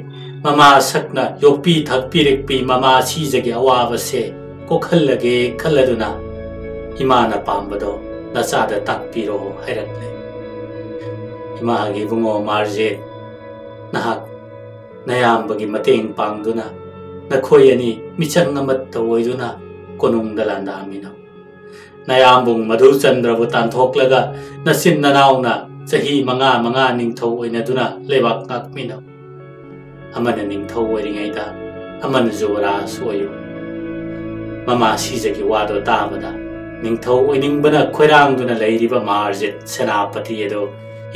ꯃꯃꯥ ꯁꯛꯅ ꯌꯣꯛꯄꯤ ꯊꯛꯄꯤꯔꯛꯄꯤ ꯃꯃꯥ ꯁꯤꯖꯒꯤ ꯑꯋꯥꯕꯁꯦ ꯀꯣꯛꯍꯜꯂꯒꯦ ꯈꯜꯂꯗꯨꯅ ꯏꯃꯥꯅ ꯄꯥꯝꯕꯗꯣ ꯅꯆꯥꯗ ꯇꯥꯛꯄꯤꯔꯣ ꯍꯥꯏꯔꯛꯂꯦ꯫ ꯏꯃꯥꯒꯤ ꯏꯕꯨꯡꯉꯣ ꯃꯥꯔꯖꯦꯠ, ꯅꯍꯥꯛ ꯅꯌꯥꯝꯕꯒꯤ ꯃꯇꯦꯡ ꯄꯥꯡꯗꯨꯅ ꯅꯈꯣꯏ ꯑꯅꯤ ꯃꯤꯆꯪ ꯑꯃꯠꯇ ꯑꯣꯏꯗꯨꯅ ꯀꯣꯅꯨꯡꯗ ꯂꯥꯟꯗꯥꯃꯤꯟꯅꯧ꯫ ꯅꯌꯥꯝꯕꯨꯡ ꯃꯙꯨꯆꯟꯗ꯭ꯔꯕꯨ ꯇꯥꯟꯊꯣꯛꯂꯒ ꯅꯆꯤꯟ ꯅꯅꯥꯎꯅ ꯆꯍꯤ ꯃꯉꯥ ꯃꯉꯥ ꯅꯤꯡꯊꯧ ꯑꯣꯏꯅꯗꯨꯅ ꯂꯩꯕꯥꯛ ꯉꯥꯛꯃꯤꯟꯅꯧ꯫ ꯑꯃꯅ ꯅꯤꯡꯊꯧ ꯑꯣꯏꯔꯤꯉꯩꯗ ꯑꯃꯅ ꯖꯨꯕꯔꯥꯖ ꯑꯣꯏꯌꯨ꯫ ꯃꯃꯥ ꯁꯤꯖꯒꯤ ꯋꯥꯗꯣ ꯇꯥꯕꯗ ꯅꯤꯡꯊꯧ ꯑꯣꯏꯅꯤꯡꯕꯅ ꯈꯣꯏꯔꯥꯡꯗꯨꯅ ꯂꯩꯔꯤꯕ ꯃꯥꯔꯖꯤꯠ ꯁꯦꯅꯥꯄꯇꯤ ꯑꯗꯨ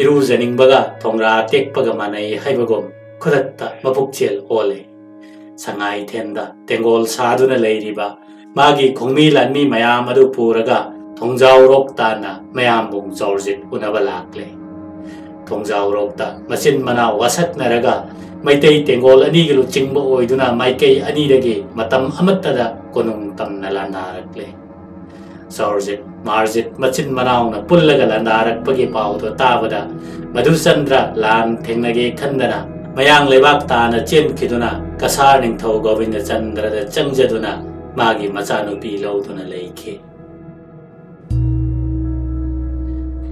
ꯏꯔꯨꯖꯅꯤꯡꯕꯒ ꯊꯣꯡꯒ꯭ꯔꯥ ꯇꯦꯛꯄꯒ ꯃꯥꯟꯅꯩ ꯍꯥꯏꯕꯒꯨꯝ ꯈꯨꯗꯛꯇ ꯃꯄꯨꯛꯆꯦꯜ ꯑꯣꯜꯂꯦ꯫ ꯁꯉꯥꯏꯊꯦꯟꯗ ꯇꯦꯡꯒꯣꯜ ꯁꯥꯗꯨꯅ ꯂꯩꯔꯤꯕ ꯃꯥꯒꯤ ꯈꯣꯡꯃꯤ ꯂꯥꯟꯃꯤ ꯃꯌꯥꯝ ꯑꯗꯨ ꯄꯨꯔꯒ ꯊꯣꯡꯖꯥꯎꯔꯣꯛ ꯇꯥꯟꯅ ꯃꯌꯥꯝꯕꯨꯡ ꯖꯣꯔꯖꯤꯠ ꯎꯅꯕ ꯂꯥꯛꯂꯦ꯫ ꯊꯣꯡꯖꯥꯎꯔꯣꯛꯇ ꯃꯆꯤꯟ ꯃꯅꯥꯎ ꯋꯥꯁꯛꯅꯔꯒ ꯃꯩꯇꯩ ꯇꯦꯡꯒꯣꯜ ꯑꯅꯤꯒꯤ ꯂꯨꯆꯤꯡꯕ ꯑꯣꯏꯗꯨꯅ ꯃꯥꯏꯀꯩ ꯑꯅꯤꯗꯒꯤ ꯃꯇꯝ ꯑꯃꯠꯇꯗ ꯀꯣꯅꯨꯡ ꯇꯝꯅ ꯂꯥꯟꯗꯥꯔꯛꯂꯦ꯫ ꯖꯣꯔꯖꯤꯠ ꯃꯥꯔꯖꯤꯠ ꯃꯆꯤꯟ ꯃꯅꯥꯎꯅ ꯄꯨꯜꯂꯒ ꯂꯥꯟꯗꯥꯔꯛꯄꯒꯤ ꯄꯥꯎꯗꯣ ꯇꯥꯕꯗ ꯃꯙꯨꯆꯟꯗ꯭ꯔ ꯂꯥꯟ ꯊꯦꯡꯅꯒꯦ ꯈꯟꯗꯅ ꯃꯌꯥꯡ ꯂꯩꯕꯥꯛ ꯇꯥꯅ ꯆꯦꯟꯈꯤꯗꯨꯅ ꯀꯁꯥꯔ ꯅꯤꯡꯊꯧ ꯒꯣꯕꯤꯟꯗꯆꯟꯗ꯭ꯔꯗ ꯆꯪꯖꯗꯨꯅ ꯃꯥꯒꯤ ꯃꯆꯥꯅꯨꯄꯤ ꯂꯧꯗꯨꯅ ꯂꯩꯈꯤ꯫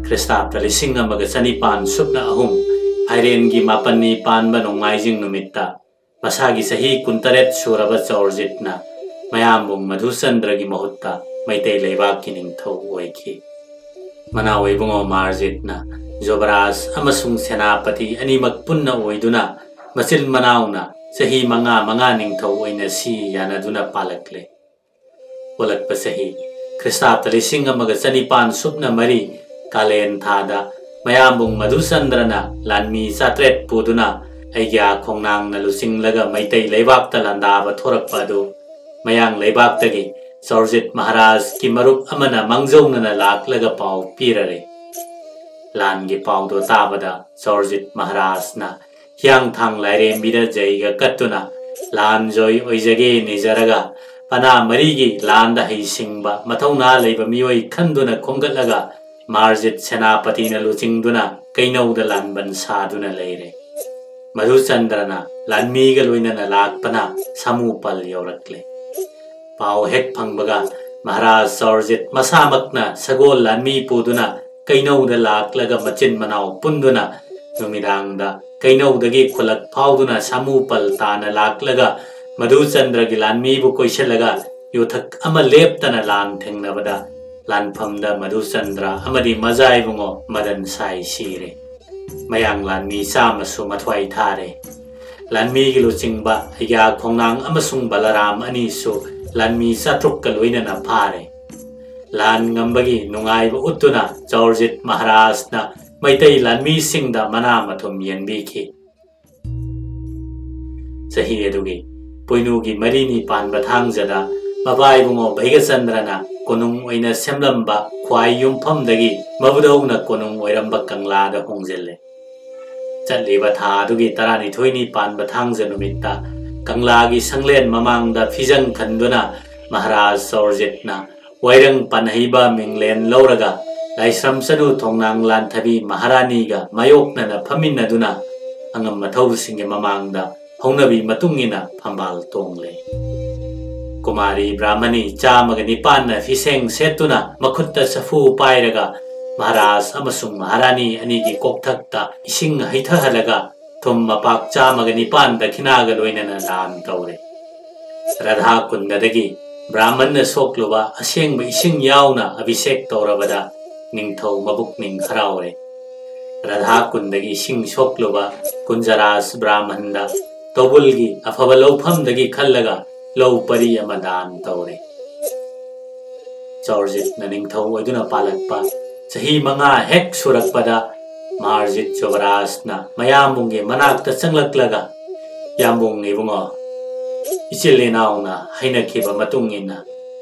ꯈ꯭ꯔꯤꯁꯇꯥꯕꯇ ꯂꯤꯁꯤꯡ ꯑꯃꯒ ꯆꯅꯤꯄꯥꯟ ꯁꯨꯞꯅ ꯑꯍꯨꯝ ꯐꯥꯏꯔꯦꯟꯒꯤ ꯃꯥꯄꯟꯅꯤ ꯄꯥꯟꯕ ꯅꯣꯡꯃꯥꯏꯖꯤꯡ ꯅꯨꯃꯤꯠꯇ ꯃꯁꯥꯒꯤ ꯆꯍꯤ ꯀꯨꯟꯇꯔꯦꯠ ꯁꯨꯔꯕ ꯖꯣꯔꯖꯤꯠꯅ ꯃꯌꯥꯝꯕꯨꯡ ꯃꯙꯨꯆꯟꯗ꯭ꯔꯒꯤ ꯃꯍꯨꯠꯇ ꯃꯩꯇꯩ ꯂꯩꯕꯥꯛꯀꯤ ꯅꯤꯡꯊꯧ ꯑꯣꯏꯈꯤ꯫ ꯃꯅꯥꯎ ꯏꯕꯨꯡꯉꯣ ꯃꯥꯔꯖꯤꯠꯅ ꯖꯣꯕꯔꯥꯖ ꯑꯃꯁꯨꯡ ꯁꯦꯅꯥꯄꯇꯤ ꯑꯅꯤꯃꯛ ꯄꯨꯟꯅ ꯑꯣꯏꯗꯨꯅ ꯃꯆꯤꯟ ꯃꯅꯥꯎꯅ ꯆꯍꯤ ꯃꯉꯥ ꯃꯉꯥ ꯅꯤꯡꯊꯧ ꯑꯣꯏꯅ ꯁꯤ ꯌꯥꯅꯗꯨꯅ ꯄꯥꯜꯂꯛꯂꯦ꯫ ꯑꯣꯜꯂꯛꯄ ꯆꯍꯤ ꯈ꯭ꯔꯤꯁꯇꯥꯕꯇ ꯂꯤꯁꯤꯡ ꯑꯃꯒ ꯆꯅꯤꯄꯥꯟ ꯁꯨꯞꯅ ꯃꯔꯤ ꯀꯥꯂꯦꯟ ꯊꯥꯗ ꯃꯌꯥꯝꯕꯨꯡ ꯃꯙꯨꯆꯟꯗ꯭ꯔꯅ ꯂꯥꯟꯃꯤ ꯆꯥꯇ꯭ꯔꯦꯠ ꯄꯨꯗꯨꯅ ꯑꯩꯒ꯭ꯌꯥ ꯈꯣꯡꯅꯥꯡꯅ ꯂꯨꯆꯤꯡꯂꯒ ꯃꯩꯇꯩ ꯂꯩꯕꯥꯛꯇ ꯂꯥꯟꯗꯥꯕ ꯊꯣꯔꯛꯄ ꯑꯗꯨ ꯃꯌꯥꯡ ꯂꯩꯕꯥꯛꯇꯒꯤ ꯆꯧꯔꯖꯤꯠ ꯃꯍꯥꯔꯥꯖꯀꯤ ꯃꯔꯨꯞ ꯑꯃꯅ ꯃꯥꯡꯖꯧꯅꯅ ꯂꯥꯛꯂꯒ ꯄꯥꯎ ꯄꯤꯔꯔꯦ꯫ ꯂꯥꯟꯒꯤ ꯄꯥꯎꯗꯣ ꯇꯥꯕꯗ ꯆꯧꯔꯖꯤꯠ ꯃꯍꯥꯔꯥꯖꯅ ꯍꯤꯌꯥꯡꯊꯥꯡ ꯂꯥꯏꯔꯦꯝꯕꯤꯗ ꯖꯩꯒ ꯀꯠꯇꯨꯅ, "ꯂꯥꯟ ꯖꯣꯏ ꯑꯣꯏꯖꯒꯦ ꯅꯤꯖꯔꯒ, ꯄꯅꯥ ꯃꯔꯤꯒꯤ ꯂꯥꯟꯗ ꯍꯩꯁꯤꯡꯕ ꯃꯊꯧꯅꯥ ꯂꯩꯕ ꯃꯤꯑꯣꯏ ꯈꯟꯗꯨꯅ ꯈꯣꯝꯒꯠꯂꯒ ꯃꯥꯔꯖꯤꯠ ꯁꯦꯅꯥꯄꯇꯤꯅ ꯂꯨꯆꯤꯡꯗꯨꯅ ꯀꯩꯅꯧꯗ ꯂꯥꯟꯕꯟ ꯁꯥꯗꯨꯅ ꯂꯩꯔꯦ꯫ ꯃꯙꯨꯆꯟꯗ꯭ꯔꯅ ꯂꯥꯟꯃꯤꯒ ꯂꯣꯏꯅꯅ ꯂꯥꯛꯄꯅ ꯁꯥꯃꯨꯄꯜ ꯌꯧꯔꯛꯂꯦ꯫ ꯄꯥꯎ ꯍꯦꯛ ꯐꯪꯕꯒ ꯃꯍꯥꯔꯥꯖ ꯆꯧꯔꯖꯤꯠ ꯃꯁꯥꯃꯛꯅ ꯁꯒꯣꯜ ꯂꯥꯟꯃꯤ ꯄꯨꯗꯨꯅ ꯀꯩꯅꯧꯗ ꯂꯥꯛꯂꯒ ꯃꯆꯤꯟ ꯃꯅꯥꯎ ꯄꯨꯟꯗꯨꯅ ꯅꯨꯃꯤꯗꯥꯡꯗ ꯀꯩꯅꯧꯗꯒꯤ ꯈꯨꯂꯛ ꯐꯥꯎꯗꯨꯅ ꯁꯥꯃꯨꯄꯜ ꯇꯥꯅ ꯂꯥꯛꯂꯒ ꯃꯙꯨꯆꯟꯗ꯭ꯔꯒꯤ ꯂꯥꯟꯃꯤꯕꯨ ꯀꯣꯏꯁꯤꯜꯂꯒ ꯌꯨꯊꯛ ꯑꯃ ꯂꯦꯞꯇꯅ ꯂꯥꯟ ꯊꯦꯡꯅꯕꯗ ꯂꯥꯟꯐꯝꯗ ꯃꯙꯨꯆꯟꯗ꯭ꯔ ꯑꯃꯗꯤ ꯃꯖꯥꯏꯕꯨꯡꯉꯣ ꯃꯗꯟ ꯁꯥꯏ ꯁꯤꯔꯦ꯫ ꯃꯌꯥꯡ ꯂꯥꯟꯃꯤ ꯆꯥꯝꯃꯁꯨ ꯃꯊ꯭ꯋꯥꯏ ꯊꯥꯔꯦ꯫ ꯂꯥꯟꯃꯤꯒꯤ ꯂꯨꯆꯤꯡꯕ ꯑꯩꯒ꯭ꯌꯥ ꯈꯣꯡꯅꯥꯡ ꯑꯃꯁꯨꯡ ꯕꯂꯔꯥꯝ ꯑꯅꯤꯁꯨ ꯂꯥꯟꯃꯤ ꯆꯥꯇ꯭ꯔꯨꯛꯀ ꯂꯣꯏꯅꯅ ꯐꯥꯔꯦ꯫ ꯂꯥꯟ ꯉꯝꯕꯒꯤ ꯅꯨꯡꯉꯥꯏꯕ ꯎꯠꯇꯨꯅ ꯆꯧꯔꯖꯤꯠ ꯃꯍꯥꯔꯥꯖꯅ ꯃꯩꯇꯩ ꯂꯥꯟꯃꯤꯁꯤꯡꯗ ꯃꯅꯥ ꯃꯊꯨꯝ ꯌꯦꯟꯕꯤꯈꯤ꯫ ꯆꯍꯤ ꯑꯗꯨꯒꯤ ꯄꯣꯏꯅꯨꯒꯤ ꯃꯔꯤꯅꯤ ꯄꯥꯟꯕ ꯊꯥꯡꯖꯗ ꯃꯕꯥꯏꯕꯨꯡꯉꯣ ꯚꯩꯒꯆꯟꯗ꯭ꯔꯅ ꯀꯣꯅꯨꯡ ꯑꯣꯏꯅ ꯁꯦꯝꯂꯝꯕ ꯈ꯭ꯋꯥꯏ ꯌꯨꯝꯐꯝꯗꯒꯤ ꯃꯕꯨꯙꯧꯅ ꯀꯣꯅꯨꯡ ꯑꯣꯏꯔꯝꯕ ꯀꯪꯂꯥꯗ ꯍꯣꯡꯖꯤꯜꯂꯦ꯫ ꯆꯠꯂꯤꯕ ꯊꯥ ꯑꯗꯨꯒꯤ ꯇꯔꯥꯅꯤꯊꯣꯏꯅꯤ ꯄꯥꯟꯕ ꯊꯥꯡꯖ ꯅꯨꯃꯤꯠꯇ ꯀꯪꯂꯥꯒꯤ ꯁꯪꯂꯦꯟ ꯃꯃꯥꯡꯗ ꯐꯤꯖꯪ ꯈꯟꯗꯨꯅ ꯃꯍꯥꯔꯥꯖ ꯆꯧꯔꯖꯤꯠꯅ ꯋꯥꯏꯔꯪ ꯄꯥꯟꯍꯩꯕ ꯃꯤꯡꯂꯦꯟ ꯂꯧꯔꯒ ꯂꯥꯏꯁ꯭ꯔꯝ ꯆꯅꯨ ꯊꯣꯡꯅꯥꯡ ꯂꯥꯟꯊꯕꯤ ꯃꯍꯥꯔꯥꯅꯤꯒ ꯃꯥꯌꯣꯛꯅꯅ ꯐꯝꯃꯤꯟꯅꯗꯨꯅ ꯑꯉꯝ ꯑꯊꯧꯕꯁꯤꯡꯒꯤ ꯃꯃꯥꯡꯗ ꯍꯧꯅꯕꯤ ꯃꯇꯨꯡ ꯏꯟꯅ ꯐꯝꯕꯥꯜ ꯇꯣꯡꯂꯦ꯫ ꯀꯨꯃꯥꯔꯤ ꯕ꯭ꯔꯥꯍꯃꯅꯤ ꯆꯥꯝꯃꯒ ꯅꯤꯄꯥꯟꯅ ꯐꯤꯁꯦꯡ ꯁꯦꯠꯇꯨꯅ ꯃꯈꯨꯠꯇ ꯆꯐꯨ ꯄꯥꯏꯔꯒ ꯃꯍꯥꯔꯥꯖ ꯑꯃꯁꯨꯡ ꯃꯍꯥꯔꯥꯅꯤ ꯑꯅꯤꯒꯤ ꯀꯣꯛꯊꯛꯇ ꯏꯁꯤꯡ ꯍꯩꯊꯍꯜꯂꯒ ꯊꯨꯝ ꯃꯄꯥꯛ ꯆꯥꯝꯃꯒ ꯅꯤꯄꯥꯟ ꯗꯈꯤꯅꯥꯒ ꯂꯣꯏꯅꯅ ꯗꯥꯟ ꯇꯧꯔꯦ꯫ ꯔꯥꯙꯥ ꯀꯨꯟꯗꯗꯒꯤ ꯕ꯭ꯔꯥꯍꯃꯟꯅ ꯁꯣꯛꯂꯨꯕ ꯑꯁꯦꯡꯕ ꯏꯁꯤꯡ ꯌꯥꯎꯅ ꯑꯚꯤꯁꯦꯛ ꯇꯧꯔꯕꯗ ꯅꯤꯡꯊꯧ ꯃꯕꯨꯛꯅꯤꯡ ꯍꯔꯥꯎꯔꯦ꯫ ꯔꯥꯙꯥ ꯀꯨꯟꯗꯒꯤ ꯏꯁꯤꯡ ꯁꯣꯛꯂꯨꯕ ꯀꯨꯟꯖꯔꯥꯖ ꯕ꯭ꯔꯥꯍꯃꯟꯗ ꯇꯧꯕꯜꯒꯤ ꯑꯐꯕ ꯂꯧꯐꯝꯗꯒꯤ ꯈꯜꯂꯒ ꯂꯧ ꯄꯔꯤ ꯑꯃ ꯗꯥꯟ ꯇꯧꯔꯦ꯫ ꯆꯧꯔꯖꯤꯠꯅ ꯅꯤꯡꯊꯧ ꯑꯣꯏꯗꯨꯅ ꯄꯥꯜꯂꯛꯄ ꯆꯍꯤ ꯃꯉꯥ ꯍꯦꯛ ꯁꯨꯔꯛꯄꯗ ꯃꯥꯔꯖꯤꯠ ꯌꯨꯕꯔꯥꯖꯅ ꯃꯌꯥꯝꯕꯨꯡꯒꯤ ꯃꯅꯥꯛꯇ ꯆꯪꯂꯛꯂꯒ, "ꯌꯥꯝꯕꯨꯡ ꯏꯕꯨꯡꯉꯣ, ꯏꯆꯤꯜ ꯏꯅꯥꯎꯅ ꯍꯥꯏꯅꯈꯤꯕ ꯃꯇꯨꯡ ꯏꯟꯅ,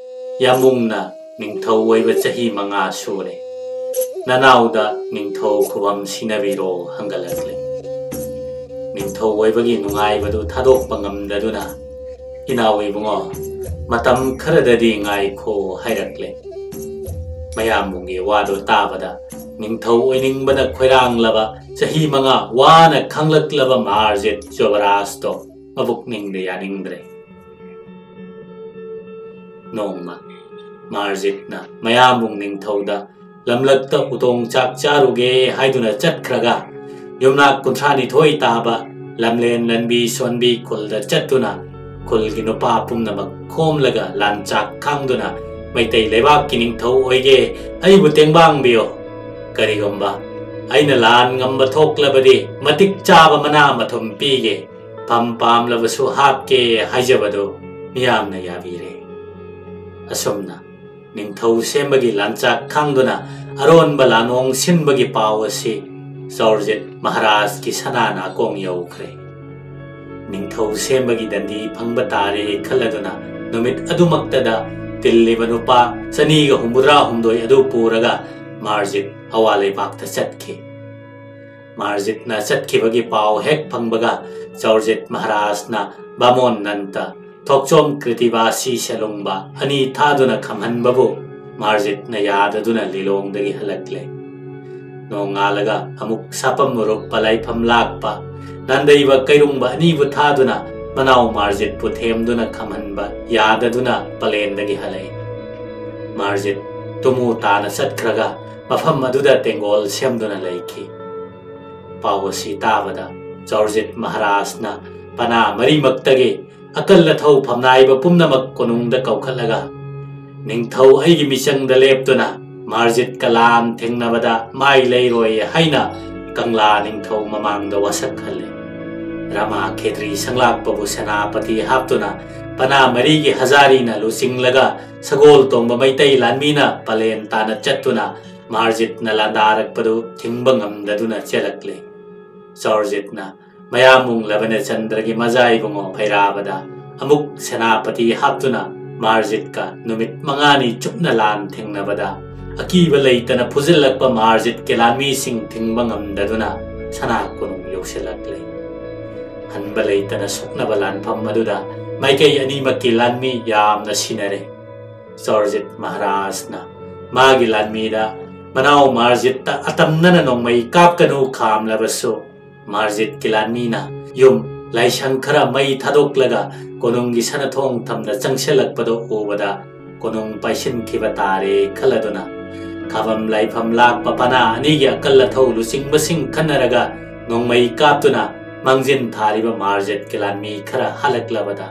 ꯌꯥꯝꯕꯨꯡꯅ ꯅꯤꯡꯊꯧ ꯑꯣꯏꯕ ꯆꯍꯤ ꯃꯉꯥ ꯁꯨꯔꯦ꯫ "ꯅꯅꯥꯎꯗ ꯅꯤꯡꯊꯧ ꯈꯨꯕꯝ ꯁꯤꯟꯅꯕꯤꯔꯣ" ꯍꯪꯒꯠꯂꯛꯂꯦ꯫ ꯅꯤꯡꯊꯧ ꯑꯣꯏꯕꯒꯤ ꯅꯨꯡꯉꯥꯏꯕꯗꯨ ꯊꯥꯗꯣꯛꯄ ꯉꯝꯗꯗꯨꯅ, "ꯏꯅꯥꯎ ꯏꯕꯨꯡꯉꯣ, ꯃꯇꯝ ꯈꯔꯗꯗꯤ ꯉꯥꯏꯈꯣ" ꯍꯥꯏꯔꯛꯂꯦ꯫ ꯃꯌꯥꯝꯕꯨꯡꯒꯤ ꯋꯥꯗꯨ ꯇꯥꯕꯗ, ꯅꯤꯡꯊꯧ ꯑꯣꯏꯅꯤꯡꯕꯅ ꯈꯣꯏꯔꯥꯡꯂꯕ, ꯆꯍꯤ ꯃꯉꯥ ꯋꯥꯅ ꯈꯥꯡꯂꯛꯂꯕ ꯃꯥꯔꯖꯤꯠ ꯖꯣꯕꯔꯥꯖꯇꯣ ꯃꯕꯨꯛꯅꯤꯡꯗ ꯌꯥꯅꯤꯡꯗ꯭ꯔꯦ꯫ ꯅꯣꯡꯃ ꯃꯥꯔꯖꯤꯠꯅ ꯃꯌꯥꯝꯕꯨꯡ ꯅꯤꯡꯊꯧꯗ ꯂꯝꯂꯛꯇ ꯎꯇꯣꯡ ꯆꯥꯛ ꯆꯥꯔꯨꯒꯦ ꯍꯥꯏꯗꯨꯅ ꯆꯠꯈ꯭ꯔꯒ, ꯌꯨꯝꯅꯥꯛ ꯀꯨꯟꯊ꯭ꯔꯥ ꯅꯤꯊꯣꯏ ꯇꯥꯕ ꯂꯝꯂꯦꯟ ꯂꯟꯕꯤ ꯁꯣꯟꯕꯤ ꯈꯨꯜꯗ ꯆꯠꯇꯨꯅ, ꯈꯨꯜꯒꯤ ꯅꯨꯄꯥ ꯄꯨꯝꯅꯃꯛ ꯈꯣꯝꯂꯒ ꯂꯥꯟꯆꯥꯛ ꯈꯥꯡꯗꯨꯅ, "ꯃꯩꯇꯩ ꯂꯩꯕꯥꯛꯀꯤ ꯅꯤꯡꯊꯧ ꯑꯣꯏꯒꯦ, ꯑꯩꯕꯨ ꯇꯦꯡꯕꯥꯡꯕꯤꯌꯣ꯫ ꯀꯔꯤꯒꯨꯝꯕ ꯑꯩꯅ ꯂꯥꯟ ꯉꯝꯕ ꯊꯣꯛꯂꯕꯗꯤ, ꯃꯇꯤꯛ ꯆꯥꯕ ꯃꯅꯥ ꯃꯊꯨꯝ ꯄꯤꯒꯦ, ꯐꯝ ꯄꯥꯝꯂꯕꯁꯨ ꯍꯥꯞꯀꯦ" ꯍꯥꯏꯖꯕꯗꯨ ꯃꯤꯌꯥꯝꯅ ꯌꯥꯕꯤꯔꯦ꯫ ꯑꯁꯨꯝꯅ ꯅꯤꯡꯊꯧ ꯁꯦꯝꯕꯒꯤ ꯂꯥꯟꯆꯥꯛ ꯈꯥꯡꯗꯨꯅ ꯑꯔꯣꯟꯕ ꯂꯥꯟꯑꯣꯡ ꯁꯤꯟꯕꯒꯤ ꯄꯥꯎ ꯑꯁꯤ ꯖꯣꯔꯖꯤꯠ ꯃꯍꯥꯔꯥꯖꯀꯤ ꯁꯅꯥ ꯅꯥꯀꯣꯡ ꯌꯧꯈ꯭ꯔꯦ꯫ ꯅꯤꯡꯊꯧ ꯁꯦꯝꯕꯒꯤ ꯗꯟꯗꯤ ꯐꯪꯕ ꯇꯥꯔꯦ ꯈꯜꯂꯗꯨꯅ, ꯅꯨꯃꯤꯠ ꯑꯗꯨꯃꯛꯇꯗ ꯇꯤꯜꯂꯤꯕ ꯅꯨꯄꯥ ꯆꯅꯤꯒ ꯍꯨꯝꯐꯨꯇꯔꯥ ꯍꯨꯝꯗꯣꯏ ꯑꯗꯨ ꯄꯨꯔꯒ ꯃꯥꯔꯖꯤꯠ ꯑꯋꯥ ꯂꯩꯕꯥꯛꯇ ꯆꯠꯈꯤ꯫ ꯃꯥꯔꯖꯤꯠꯅ ꯆꯠꯈꯤꯕꯒꯤ ꯄꯥꯎ ꯍꯦꯛ ꯐꯪꯕꯒ, ꯖꯣꯔꯖꯤꯠ ꯃꯍꯥꯔꯥꯖꯅ ꯕꯥꯃꯣꯟ ꯅꯟꯇ, ꯊꯣꯛꯆꯣꯝ ꯀ꯭ꯔꯤꯇꯤꯕꯥꯁꯤ ꯁꯦꯂꯨꯡꯕ ꯑꯅꯤ ꯊꯥꯗꯨꯅ ꯈꯝꯍꯟꯕꯕꯨ ꯃꯥꯔꯖꯤꯠꯅ ꯌꯥꯗꯗꯨꯅ ꯂꯤꯂꯣꯡꯗꯒꯤ ꯍꯜꯂꯛꯂꯦ꯫ ꯅꯣꯡꯉꯥꯜꯂꯒ ꯑꯃꯨꯛ ꯁꯥꯄꯝ ꯎꯔꯨꯞꯄ ꯂꯥꯏꯐꯝ ꯂꯥꯛꯄ ꯅꯥꯟꯗꯩꯕ ꯀꯩꯔꯨꯡꯕ ꯑꯅꯤꯕꯨ ꯊꯥꯗꯨꯅ ꯃꯅꯥꯎ ꯃꯥꯔꯖꯤꯠꯄꯨ ꯊꯦꯝꯗꯨꯅ ꯈꯝꯍꯟꯕ ꯌꯥꯗꯗꯨꯅ ꯄꯂꯦꯟꯗꯒꯤ ꯍꯜꯂꯛꯏ꯫ ꯃꯥꯔꯖꯤꯠ ꯇꯨꯃꯨ ꯇꯥꯅ ꯆꯠꯈ꯭ꯔꯒ ꯃꯐꯝ ꯑꯗꯨꯗ ꯇꯦꯡꯒꯣꯜ ꯁꯦꯝꯗꯨꯅ ꯂꯩꯈꯤ꯫ ꯄꯥꯎ ꯑꯁꯤ ꯇꯥꯕꯗ ꯖꯣꯔꯖꯤꯠ ꯃꯍꯥꯔꯥꯖꯅ ꯄꯅꯥ ꯃꯔꯤꯃꯛꯇꯒꯤ ꯑꯀꯜ ꯑꯊꯧ ꯐꯝꯅꯥꯏꯕ ꯄꯨꯝꯅꯃꯛ ꯀꯣꯅꯨꯡꯗ ꯀꯧꯈꯠꯂꯒ, "ꯅꯤꯡꯊꯧ ꯑꯩꯒꯤ ꯃꯤꯆꯪꯗ ꯂꯦꯞꯇꯨꯅ ꯃꯥꯔꯖꯤꯠꯀ ꯂꯥꯟ ꯊꯦꯡꯅꯕꯗ ꯃꯥꯏ ꯂꯩꯔꯣꯏ" ꯍꯥꯏꯅ ꯀꯪꯂꯥ ꯅꯤꯡꯊꯧ ꯃꯃꯥꯡꯗ ꯋꯥꯁꯛꯍꯜꯂꯦ꯫ ꯔꯃꯥ ꯈꯦꯇ꯭ꯔꯤ ꯁꯪꯂꯥꯛꯄꯕꯨ ꯁꯦꯅꯥꯄꯇꯤ ꯍꯥꯞꯇꯨꯅ ꯄꯅꯥ ꯃꯔꯤꯒꯤ ꯍꯖꯥꯔꯤꯅ ꯂꯨꯆꯤꯡꯂꯒ ꯁꯒꯣꯜ ꯇꯣꯡꯕ ꯃꯩꯇꯩ ꯂꯥꯟꯃꯤꯅ ꯄꯂꯦꯟ ꯇꯥꯅ ꯆꯠꯇꯨꯅ ꯃꯥꯔꯖꯤꯠꯅ ꯂꯥꯟꯗꯥꯔꯛꯄꯗꯨ ꯊꯤꯡꯕ ꯉꯝꯗꯗꯨꯅ ꯆꯦꯜꯂꯛꯂꯦ꯫ ꯖꯣꯔꯖꯤꯠꯅ ꯃꯌꯥꯝꯕꯨꯡ ꯂꯕꯅꯆꯟꯗ꯭ꯔꯒꯤ ꯃꯖꯥ ꯏꯕꯨꯡꯉꯣ ꯚꯩꯔꯥꯕꯗ ꯑꯃꯨꯛ ꯁꯦꯅꯥꯄꯇꯤ ꯍꯥꯞꯇꯨꯅ ꯃꯥꯔꯖꯤꯠꯀ ꯅꯨꯃꯤꯠ ꯃꯉꯥꯅꯤ ꯆꯨꯞꯅ ꯂꯥꯟ ꯊꯦꯡꯅꯕꯗ, ꯑꯀꯤꯕ ꯂꯩꯇꯅ ꯐꯨꯖꯤꯜꯂꯛꯄ ꯃꯥꯔꯖꯤꯠꯀꯤ ꯂꯥꯟꯃꯤꯁꯤꯡ ꯊꯤꯡꯕ ꯉꯝꯗꯗꯨꯅ ꯁꯅꯥ ꯀꯣꯅꯨꯡ ꯌꯧꯁꯤꯜꯂꯛꯂꯦ꯫ ꯍꯟꯕ ꯂꯩꯇꯅ ꯁꯣꯛꯅꯕ ꯂꯥꯟꯐꯝ ꯑꯗꯨꯗ ꯃꯥꯏꯀꯩ ꯑꯅꯤꯃꯛꯀꯤ ꯂꯥꯟꯃꯤ ꯌꯥꯝꯅ ꯁꯤꯅꯔꯦ꯫ ꯆꯧꯔꯖꯤꯠ ꯃꯍꯥꯔꯥꯖꯅ ꯃꯥꯒꯤ ꯂꯥꯟꯃꯤꯗ, "ꯃꯅꯥꯎ ꯃꯥꯔꯖꯤꯠꯇ ꯑꯇꯝꯅꯅ ꯅꯣꯡꯃꯩ ꯀꯥꯞꯀꯅꯨ" ꯈꯥꯝꯂꯕꯁꯨ, ꯃꯥꯔꯖꯤꯠꯀꯤ ꯂꯥꯟꯃꯤꯅ ꯌꯨꯝ ꯂꯥꯏꯁꯪ ꯈꯔ ꯃꯩ ꯊꯥꯗꯣꯛꯂꯒ ꯀꯣꯅꯨꯡꯒꯤ ꯁꯅꯥꯊꯣꯡ ꯊꯝꯅ ꯆꯪꯁꯤꯜꯂꯛꯄꯗꯨ ꯎꯕꯗ, ꯀꯣꯅꯨꯡ ꯄꯥꯏꯁꯤꯟꯈꯤꯕ ꯇꯥꯔꯦ ꯈꯜꯂꯗꯨꯅ, ꯈꯥꯕꯝ ꯂꯥꯏꯐꯝ ꯂꯥꯛꯄ ꯄꯅꯥ ꯑꯅꯤꯒꯤ ꯑꯀꯜ ꯑꯊꯧ ꯂꯨꯆꯤꯡꯕꯁꯤꯡ ꯈꯟꯅꯔꯒ ꯅꯣꯡꯃꯩ ꯀꯥꯞꯇꯨꯅ ꯃꯥꯡꯖꯤꯟ ꯊꯥꯔꯤꯕ ꯃꯥꯔꯖꯤꯠꯀꯤ ꯂꯥꯟꯃꯤ ꯈꯔ ꯍꯜꯂꯛꯂꯕꯗ,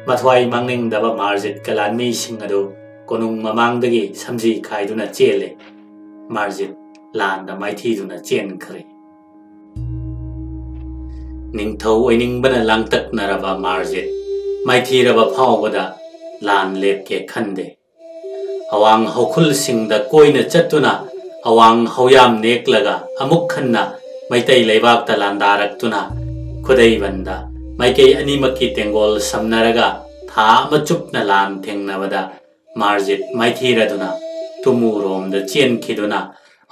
ꯃꯊ꯭ꯋꯥꯏ ꯃꯥꯡꯅꯤꯡꯗꯕ ꯃꯥꯔꯖꯤꯠꯀꯤ ꯂꯥꯟꯃꯤꯁꯤꯡ ꯑꯗꯨ ꯀꯣꯅꯨꯡ ꯃꯃꯥꯡꯗꯒꯤ ꯁꯝꯖꯤ ꯈꯥꯏꯗꯨꯅ ꯆꯦꯜꯂꯦ꯫ ꯃꯥꯔꯖꯤꯠ ꯂꯥꯟꯗ ꯃꯥꯏꯊꯤꯗꯨꯅ ꯆꯦꯟꯈ꯭ꯔꯦ꯫ ꯅꯤꯡꯊꯧ ꯑꯣꯏꯅꯤꯡꯕꯅ ꯂꯥꯡꯇꯛꯅꯔꯕ ꯃꯥꯔꯖꯤꯠ ꯃꯥꯏꯊꯤꯔꯕ ꯐꯥꯎꯕꯗ ꯂꯥꯟ ꯂꯦꯞꯀꯦ ꯈꯟꯗꯦ꯫ ꯑꯋꯥꯡ ꯍꯧꯈꯨꯜꯁꯤꯡꯗ ꯀꯣꯏꯅ ꯆꯠꯇꯨꯅ ꯑꯋꯥꯡ ꯍꯧꯌꯥꯝ ꯅꯦꯛꯂꯒ ꯑꯃꯨꯛ ꯍꯟꯅ ꯃꯩꯇꯩ ꯂꯩꯕꯥꯛꯇ ꯂꯥꯟꯗꯥꯔꯛꯇꯨꯅ, ꯈꯨꯗꯩꯕꯟꯗ ꯃꯥꯏꯀꯩ ꯑꯅꯤꯃꯛꯀꯤ ꯇꯦꯡꯒꯣꯜ ꯁꯝꯅꯔꯒ ꯊꯥ ꯑꯃ ꯆꯨꯞꯅ ꯂꯥꯟ ꯊꯦꯡꯅꯕꯗ, ꯃꯥꯔꯖꯤꯠ ꯃꯥꯏꯊꯤꯔꯗꯨꯅ ꯇꯨꯃꯨꯔꯣꯝꯗ ꯆꯦꯟꯈꯤꯗꯨꯅ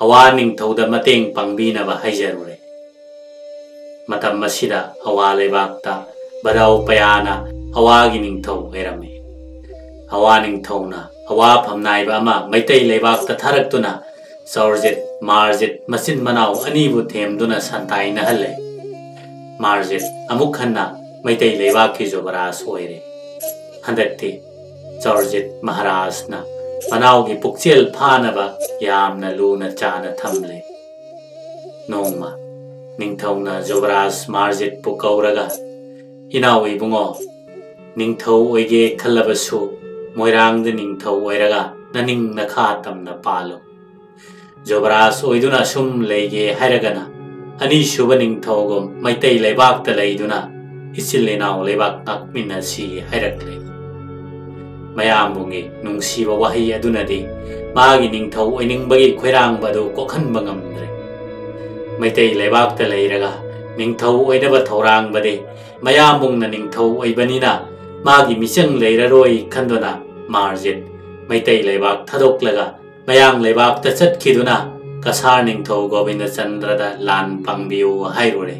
ꯑꯋꯥ ꯅꯤꯡꯊꯧꯗ ꯃꯇꯦꯡ ꯄꯥꯡꯕꯤꯅꯕ ꯍꯥꯏꯖꯔꯨꯔꯦ꯫ ꯃꯇꯝ ꯑꯁꯤꯗ ꯑꯋꯥ ꯂꯩꯕꯥꯛꯇ ꯕꯗꯥꯎ ꯄꯌꯥꯅ ꯑꯋꯥꯒꯤ ꯅꯤꯡꯊꯧ ꯑꯣꯏꯔꯝꯃꯤ꯫ ꯑꯋꯥ ꯅꯤꯡꯊꯧꯅ ꯑꯋꯥ ꯐꯝꯅꯥꯏꯕ ꯑꯃ ꯃꯩꯇꯩ ꯂꯩꯕꯥꯛꯇ ꯊꯥꯔꯛꯇꯨꯅ ꯆꯧꯔꯖꯤꯠ, ꯃꯥꯔꯖꯤꯠ ꯃꯆꯤꯟ ꯃꯅꯥꯎ ꯑꯅꯤꯕꯨ ꯊꯦꯝꯗꯨꯅ ꯁꯟꯇꯥꯏꯅꯍꯜꯂꯦ꯫ ꯃꯥꯔꯖꯤꯠ ꯑꯃꯨꯛ ꯍꯟꯅ ꯃꯩꯇꯩ ꯂꯩꯕꯥꯛꯀꯤ ꯖꯨꯕꯔꯥꯖ ꯑꯣꯏꯔꯦ꯫ ꯍꯟꯗꯛꯇꯤ ꯆꯧꯔꯖꯤꯠ ꯃꯍꯥꯔꯥꯖꯅ ꯃꯅꯥꯎꯒꯤ ꯄꯨꯛꯆꯦꯜ ꯐꯥꯅꯕ ꯌꯥꯝꯅ ꯂꯨꯅ ꯆꯥꯅ ꯊꯝꯂꯦ꯫ ꯅꯣꯡꯃ ꯅꯤꯡꯊꯧꯅ ꯖꯨꯕꯔꯥꯖ ꯃꯥꯔꯖꯤꯠꯄꯨ ꯀꯧꯔꯒ, "ꯏꯅꯥꯎ ꯏꯕꯨꯡꯉꯣ, ꯅꯤꯡꯊꯧ ꯑꯣꯏꯒꯦ ꯈꯜꯂꯕꯁꯨ ꯃꯣꯏꯔꯥꯡꯗ ꯅꯤꯡꯊꯧ ꯑꯣꯏꯔꯒ ꯅꯅꯤꯡ ꯅꯈꯥ ꯇꯝꯅ ꯄꯥꯜꯂꯨ꯫ ꯖꯨꯕꯔꯥꯖ ꯑꯣꯏꯗꯨꯅ ꯁꯨꯝ ꯂꯩꯒꯦ ꯍꯥꯏꯔꯒꯅ ꯑꯅꯤꯁꯨꯕ ꯅꯤꯡꯊꯧꯒꯨꯝ ꯃꯩꯇꯩ ꯂꯩꯕꯥꯛꯇ ꯂꯩꯗꯨꯅ ꯏꯆꯤꯜ ꯏꯅꯥꯎ ꯂꯩꯕꯥꯛ ꯉꯥꯛꯃꯤꯟꯅꯁꯤ" ꯍꯥꯏꯔꯛꯂꯦ꯫ ꯃꯌꯥꯝꯕꯨꯡꯒꯤ ꯅꯨꯡꯁꯤꯕ ꯋꯥꯍꯩ ꯑꯗꯨꯅꯗꯤ ꯃꯥꯒꯤ ꯅꯤꯡꯊꯧ ꯑꯣꯏꯅꯤꯡꯕꯒꯤ ꯈꯣꯏꯔꯥꯡꯕ ꯑꯗꯨ ꯀꯣꯛꯍꯟꯕ ꯉꯝꯗ꯭ꯔꯦ꯫ ꯃꯩꯇꯩ ꯂꯩꯕꯥꯛꯇ ꯂꯩꯔꯒ ꯅꯤꯡꯊꯧ ꯑꯣꯏꯅꯕ ꯊꯧꯔꯥꯡꯕꯗꯤ ꯃꯌꯥꯝꯕꯨꯡꯅ ꯅꯤꯡꯊꯧ ꯑꯣꯏꯕꯅꯤꯅ ꯃꯥꯒꯤ ꯃꯤꯆꯪ ꯂꯩꯔꯔꯣꯏ ꯈꯟꯗꯨꯅ ꯃꯥꯔꯖꯤꯠ ꯃꯩꯇꯩ ꯂꯩꯕꯥꯛ ꯊꯥꯗꯣꯛꯂꯒ ꯃꯌꯥꯡ ꯂꯩꯕꯥꯛꯇ ꯆꯠꯈꯤꯗꯨꯅ ꯀꯁꯥꯔ ꯅꯤꯡꯊꯧ ꯒꯣꯕꯤꯟꯗꯆꯟꯗ꯭ꯔꯗ ꯂꯥꯟ ꯄꯥꯡꯕꯤꯌꯨ ꯍꯥꯏꯔꯨꯔꯦ꯫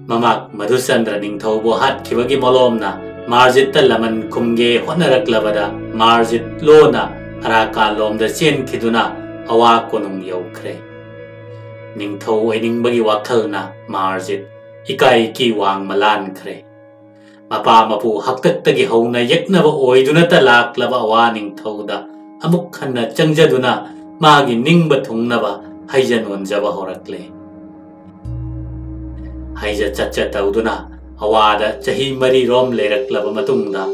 ꯃꯃꯥꯛ ꯃꯙꯨꯆꯟꯗ꯭ꯔ ꯅꯤꯡꯊꯧꯕꯨ ꯍꯥꯠꯈꯤꯕꯒꯤ ꯃꯣꯂꯣꯝꯅ ꯃꯥꯔꯖꯤꯠꯇ ꯂꯃꯟ ꯈꯨꯝꯒꯦ ꯍꯣꯠꯅꯔꯛꯂꯕꯗ ꯃꯥꯔꯖꯤꯠ ꯂꯣꯟꯅ ꯑꯔꯥꯀꯥꯟ ꯂꯣꯝꯗ ꯆꯦꯟꯈꯤꯗꯨꯅ ꯑꯋꯥ ꯀꯣꯅꯨꯡ ꯌꯧꯈ꯭ꯔꯦ꯫ ꯅꯤꯡꯊꯧ ꯑꯣꯏꯅꯤꯡꯕꯒꯤ ꯋꯥꯈꯜꯅ ꯃꯥꯔꯖꯤꯠ ꯏꯀꯥꯏ ꯏꯀꯤ ꯋꯥꯡꯃ ꯂꯥꯟꯈ꯭ꯔꯦ꯫ ꯃꯄꯥ ꯃꯄꯨ ꯍꯥꯛꯇꯛꯇꯒꯤ ꯍꯧꯅ ꯌꯦꯛꯅꯕ ꯑꯣꯏꯗꯨꯅꯇ ꯂꯥꯛꯂꯕ ꯑꯋꯥ ꯅꯤꯡꯊꯧꯗ ꯑꯃꯨꯛ ꯍꯟꯅ ꯆꯪꯖꯗꯨꯅ ꯃꯥꯒꯤ ꯅꯤꯡꯕ ꯊꯨꯡꯅꯕ ꯍꯩꯖ ꯅꯣꯟꯖꯕ ꯍꯧꯔꯛꯂꯦ꯫ ꯍꯩꯖ ꯆꯠꯆ ꯇꯧꯗꯨꯅ ꯑꯋꯥꯗ ꯆꯍꯤ ꯃꯔꯤꯔꯣꯝ ꯂꯩꯔꯛꯂꯕ ꯃꯇꯨꯡꯗ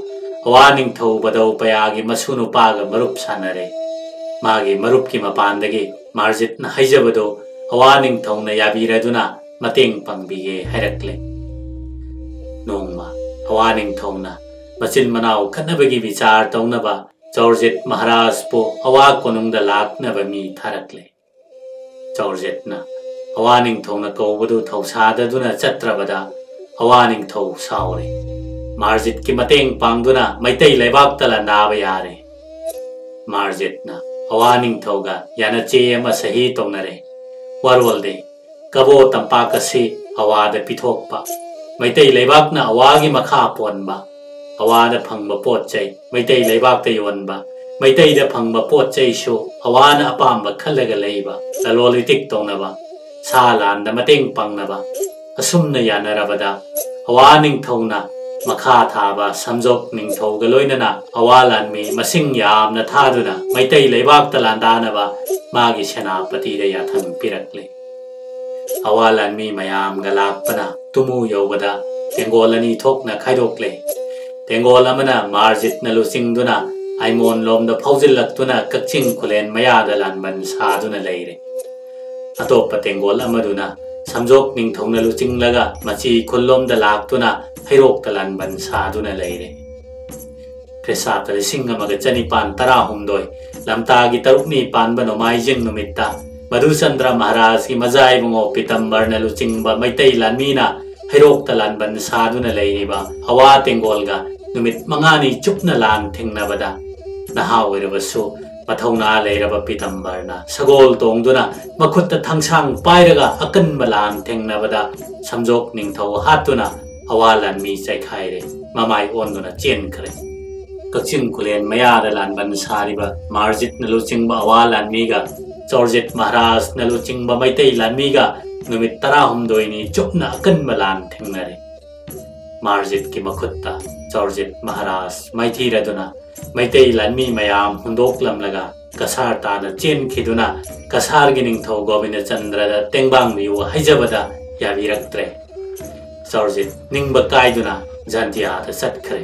ꯑꯋꯥ ꯅꯤꯡꯊꯧ ꯕꯗꯧ ꯄꯌꯥꯒꯤ ꯃꯁꯨ ꯅꯨꯄꯥꯒ ꯃꯔꯨꯞ ꯁꯥꯟꯅꯔꯦ꯫ ꯃꯥꯒꯤ ꯃꯔꯨꯞꯀꯤ ꯃꯄꯥꯟꯗꯒꯤ ꯃꯥꯔꯖꯤꯠꯅ ꯍꯩꯖꯕꯗꯨ ꯑꯋꯥ ꯅꯤꯡꯊꯧꯅ ꯌꯥꯕꯤꯔꯗꯨꯅ ꯃꯇꯦꯡ ꯄꯥꯡꯕꯤꯒꯦ ꯍꯥꯏꯔꯛꯂꯦ꯫ ꯅꯣꯡꯃ ꯑꯋꯥ ꯅꯤꯡꯊꯧꯅ ꯃꯆꯤꯟ ꯃꯅꯥꯎ ꯈꯠꯅꯕꯒꯤ ꯕꯤꯆꯥꯔ ꯇꯧꯅꯕ ꯆꯧꯔꯖꯤꯠ ꯃꯍꯥꯔꯥꯖꯄꯨ ꯑꯋꯥ ꯀꯣꯅꯨꯡꯗ ꯂꯥꯛꯅꯕ ꯃꯤ ꯊꯥꯔꯛꯂꯦ꯫ ꯆꯧꯔꯖꯤꯠꯅ ꯑꯋꯥ ꯅꯤꯡꯊꯧꯅ ꯀꯧꯕꯗꯨ ꯊꯧꯁꯥꯗꯗꯨꯅ ꯆꯠꯇ꯭ꯔꯕꯗ ꯑꯋꯥ ꯅꯤꯡꯊꯧ ꯁꯥꯎꯔꯦ꯫ ꯃꯥꯔꯖꯤꯠꯀꯤ ꯃꯇꯦꯡ ꯄꯥꯡꯗꯨꯅ ꯃꯩꯇꯩ ꯂꯩꯕꯥꯛꯇ ꯂꯥꯟꯗꯥꯕ ꯌꯥꯔꯦ꯫ ꯃꯥꯔꯖꯤꯠꯅ ꯑꯋꯥ ꯅꯤꯡꯊꯧꯒ ꯌꯥꯅꯆꯦ ꯑꯃ ꯁꯍꯤ ꯇꯧꯅꯔꯦ꯫ ꯋꯥꯔꯣꯜꯗꯤ ꯀꯕꯣ ꯇꯝꯄꯥꯛ ꯑꯁꯤ ꯑꯋꯥꯗ ꯄꯤꯊꯣꯛꯄ, ꯃꯩꯇꯩ ꯂꯩꯕꯥꯛꯅ ꯑꯋꯥꯒꯤ ꯃꯈꯥ ꯄꯣꯟꯕ, ꯑꯋꯥꯗ ꯐꯪꯕ ꯄꯣꯠ ꯆꯩ ꯃꯩꯇꯩ ꯂꯩꯕꯥꯛꯇ ꯌꯣꯟꯕ, ꯃꯩꯇꯩꯗ ꯐꯪꯕ ꯄꯣꯠ ꯆꯩꯁꯨ ꯑꯋꯥꯅ ꯑꯄꯥꯝꯕ ꯈꯜꯂꯒ ꯂꯩꯕ, ꯂꯂꯣꯟ ꯏꯇꯤꯛ ꯇꯧꯅꯕ, ꯁꯥ ꯂꯥꯟꯗ ꯃꯇꯦꯡ ꯄꯥꯡꯅꯕ, ꯑꯁꯨꯝꯅ ꯌꯥꯅꯔꯕꯗ ꯑꯋꯥ ꯅꯤꯡꯊꯧꯅ ꯃꯈꯥ ꯊꯥꯕ ꯁꯝꯖꯣꯛ ꯅꯤꯡꯊꯧꯒ ꯂꯣꯏꯅꯅ ꯑꯋꯥ ꯂꯥꯟꯃꯤ ꯃꯁꯤꯡ ꯌꯥꯝꯅ ꯊꯥꯗꯨꯅ ꯃꯩꯇꯩ ꯂꯩꯕꯥꯛꯇ ꯂꯥꯟꯗꯥꯅꯕ ꯃꯥꯒꯤ ꯁꯦꯅꯥꯄꯇꯤꯗ ꯌꯥꯊꯪ ꯄꯤꯔꯛꯂꯦ꯫ ꯑꯋꯥ ꯂꯥꯟꯃꯤ ꯃꯌꯥꯝꯒ ꯂꯥꯛꯄꯅ ꯇꯨꯃꯨ ꯌꯧꯕꯗ ꯇꯦꯡꯒꯣꯜ ꯑꯅꯤ ꯊꯣꯛꯅ ꯈꯥꯏꯗꯣꯛꯂꯦ꯫ ꯇꯦꯡꯒꯣꯜ ꯑꯃꯅ ꯃꯥꯔꯖꯤꯠꯅ ꯂꯨꯆꯤꯡꯗꯨꯅ ꯑꯥꯏꯃꯣꯟ ꯂꯣꯝꯗ ꯐꯥꯎꯖꯤꯜꯂꯛꯇꯨꯅ ꯀꯛꯆꯤꯡ ꯈꯨꯂꯦꯟ ꯃꯌꯥꯗ ꯂꯥꯟꯕꯟ ꯁꯥꯗꯨꯅ ꯂꯩꯔꯦ꯫ ꯑꯇꯣꯞꯄ ꯇꯦꯡꯒꯣꯜ ꯑꯃꯗꯨꯅ ꯁꯝꯖꯣꯛ ꯅꯤꯡꯊꯧꯅ ꯂꯨꯆꯤꯡꯂꯒ ꯃꯆꯤ ꯈꯨꯜꯂꯣꯝꯗ ꯂꯥꯛꯇꯨꯅ ꯍꯩꯔꯣꯛꯇ ꯂꯥꯟꯕꯟ ꯁꯥꯗꯨꯅ ꯂꯩꯔꯦ꯫ ꯈ꯭ꯔꯤꯁꯇ ꯂꯤꯁꯤꯡ ꯑꯃꯒ ꯆꯅꯤꯄꯥꯟ ꯇꯔꯥꯍꯨꯝꯗꯣꯏ ꯂꯝꯇꯥꯒꯤ ꯇꯔꯨꯛꯅꯤ ꯄꯥꯟꯕ ꯅꯣꯡꯃꯥꯏꯖꯤꯡ ꯅꯨꯃꯤꯠꯇ ꯃꯙꯨꯆꯟꯗ꯭ꯔ ꯃꯍꯥꯔꯥꯖꯀꯤ ꯃꯖꯥꯏꯕꯨꯡꯉꯣ ꯄꯤꯇꯝꯕꯔꯅ ꯂꯨꯆꯤꯡꯕ ꯃꯩꯇꯩ ꯂꯥꯟꯃꯤꯅ ꯍꯩꯔꯣꯛꯇ ꯂꯥꯟꯕꯟ ꯁꯥꯗꯨꯅ ꯂꯩꯔꯤꯕ ꯑꯋꯥ ꯇꯦꯡꯒꯣꯜꯒ ꯅꯨꯃꯤꯠ ꯃꯉꯥꯅꯤ ꯆꯨꯞꯅ ꯂꯥꯟ ꯊꯦꯡꯅꯕꯗ ꯅꯍꯥ ꯑꯣꯏꯔꯕꯁꯨ ꯃꯊꯧꯅꯥ ꯂꯩꯔꯕ ꯄꯤꯇꯝꯕꯔꯅ ꯁꯒꯣꯜ ꯇꯣꯡꯗꯨꯅ ꯃꯈꯨꯠꯇ ꯊꯥꯡꯁꯥꯡ ꯄꯥꯏꯔꯒ ꯑꯀꯟꯕ ꯂꯥꯟ ꯊꯦꯡꯅꯕꯗ ꯁꯝꯖꯣꯛ ꯅꯤꯡꯊꯧ ꯍꯥꯠꯇꯨꯅ ꯑꯋꯥ ꯂꯥꯟꯃꯤ ꯆꯥꯏꯈꯥꯏꯔꯦ, ꯃꯃꯥꯏ ꯑꯣꯟꯗꯨꯅ ꯆꯦꯟꯈ꯭ꯔꯦ꯫ ꯀꯛꯆꯤꯡ ꯈꯨꯂꯦꯟ ꯃꯌꯥꯗ ꯂꯥꯟꯕꯟ ꯁꯥꯔꯤꯕ ꯃꯥꯔꯖꯤꯠꯅ ꯂꯨꯆꯤꯡꯕ ꯑꯋꯥ ꯂꯥꯟꯃꯤꯒ ꯆꯧꯔꯖꯤꯠ ꯃꯍꯥꯔꯥꯖꯅ ꯂꯨꯆꯤꯡꯕ ꯃꯩꯇꯩ ꯂꯥꯟꯃꯤꯒ ꯅꯨꯃꯤꯠ ꯇꯔꯥꯍꯨꯝꯗꯣꯏꯅꯤ ꯆꯨꯞꯅ ꯑꯀꯟꯕ ꯂꯥꯟ ꯊꯦꯡꯅꯔꯦ꯫ ꯃꯥꯔꯖꯤꯠꯀꯤ ꯃꯈꯨꯠꯇ ꯆꯧꯔꯖꯤꯠ ꯃꯍꯥꯔꯥꯖ ꯃꯥꯏꯊꯤꯔꯗꯨꯅ ꯃꯩꯇꯩ ꯂꯥꯟꯃꯤ ꯃꯌꯥꯝ ꯍꯨꯟꯗꯣꯛꯂꯝꯂꯒ ꯀꯁꯥꯔ ꯇꯥꯅ ꯆꯦꯟꯈꯤꯗꯨꯅ ꯀꯁꯥꯔꯒꯤ ꯅꯤꯡꯊꯧ ꯒꯣꯕꯤꯟꯗꯆꯟꯗ꯭ꯔꯗ ꯇꯦꯡꯕꯥꯡ ꯂꯤꯌꯨ ꯍꯥꯏꯖꯕꯗ ꯌꯥꯕꯤꯔꯛꯇ꯭ꯔꯦ꯫ ꯆꯧꯔꯖꯤꯠ ꯅꯤꯡꯕ ꯀꯥꯏꯗꯨꯅ ꯖꯥꯟꯇꯤꯌꯥꯗ ꯆꯠꯈ꯭ꯔꯦ꯫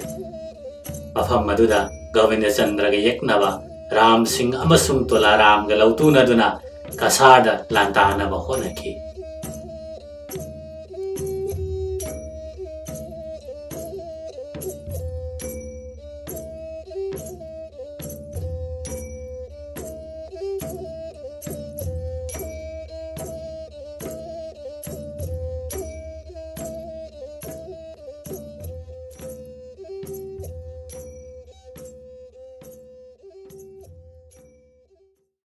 ꯃꯐꯝ ꯑꯗꯨꯗ ꯒꯣꯕꯤꯟꯗꯆꯟꯗ꯭ꯔꯒ ꯌꯦꯛꯅꯕ ꯔꯥꯝ ꯁꯤꯡ ꯑꯃꯁꯨꯡ ꯇꯨꯂꯥꯔꯥꯝꯒ ꯂꯧꯇꯨꯅꯗꯨꯅ ꯀꯁꯥꯔꯗ ꯂꯥꯟꯗꯥꯅꯕ ꯍꯣꯠꯅꯈꯤ꯫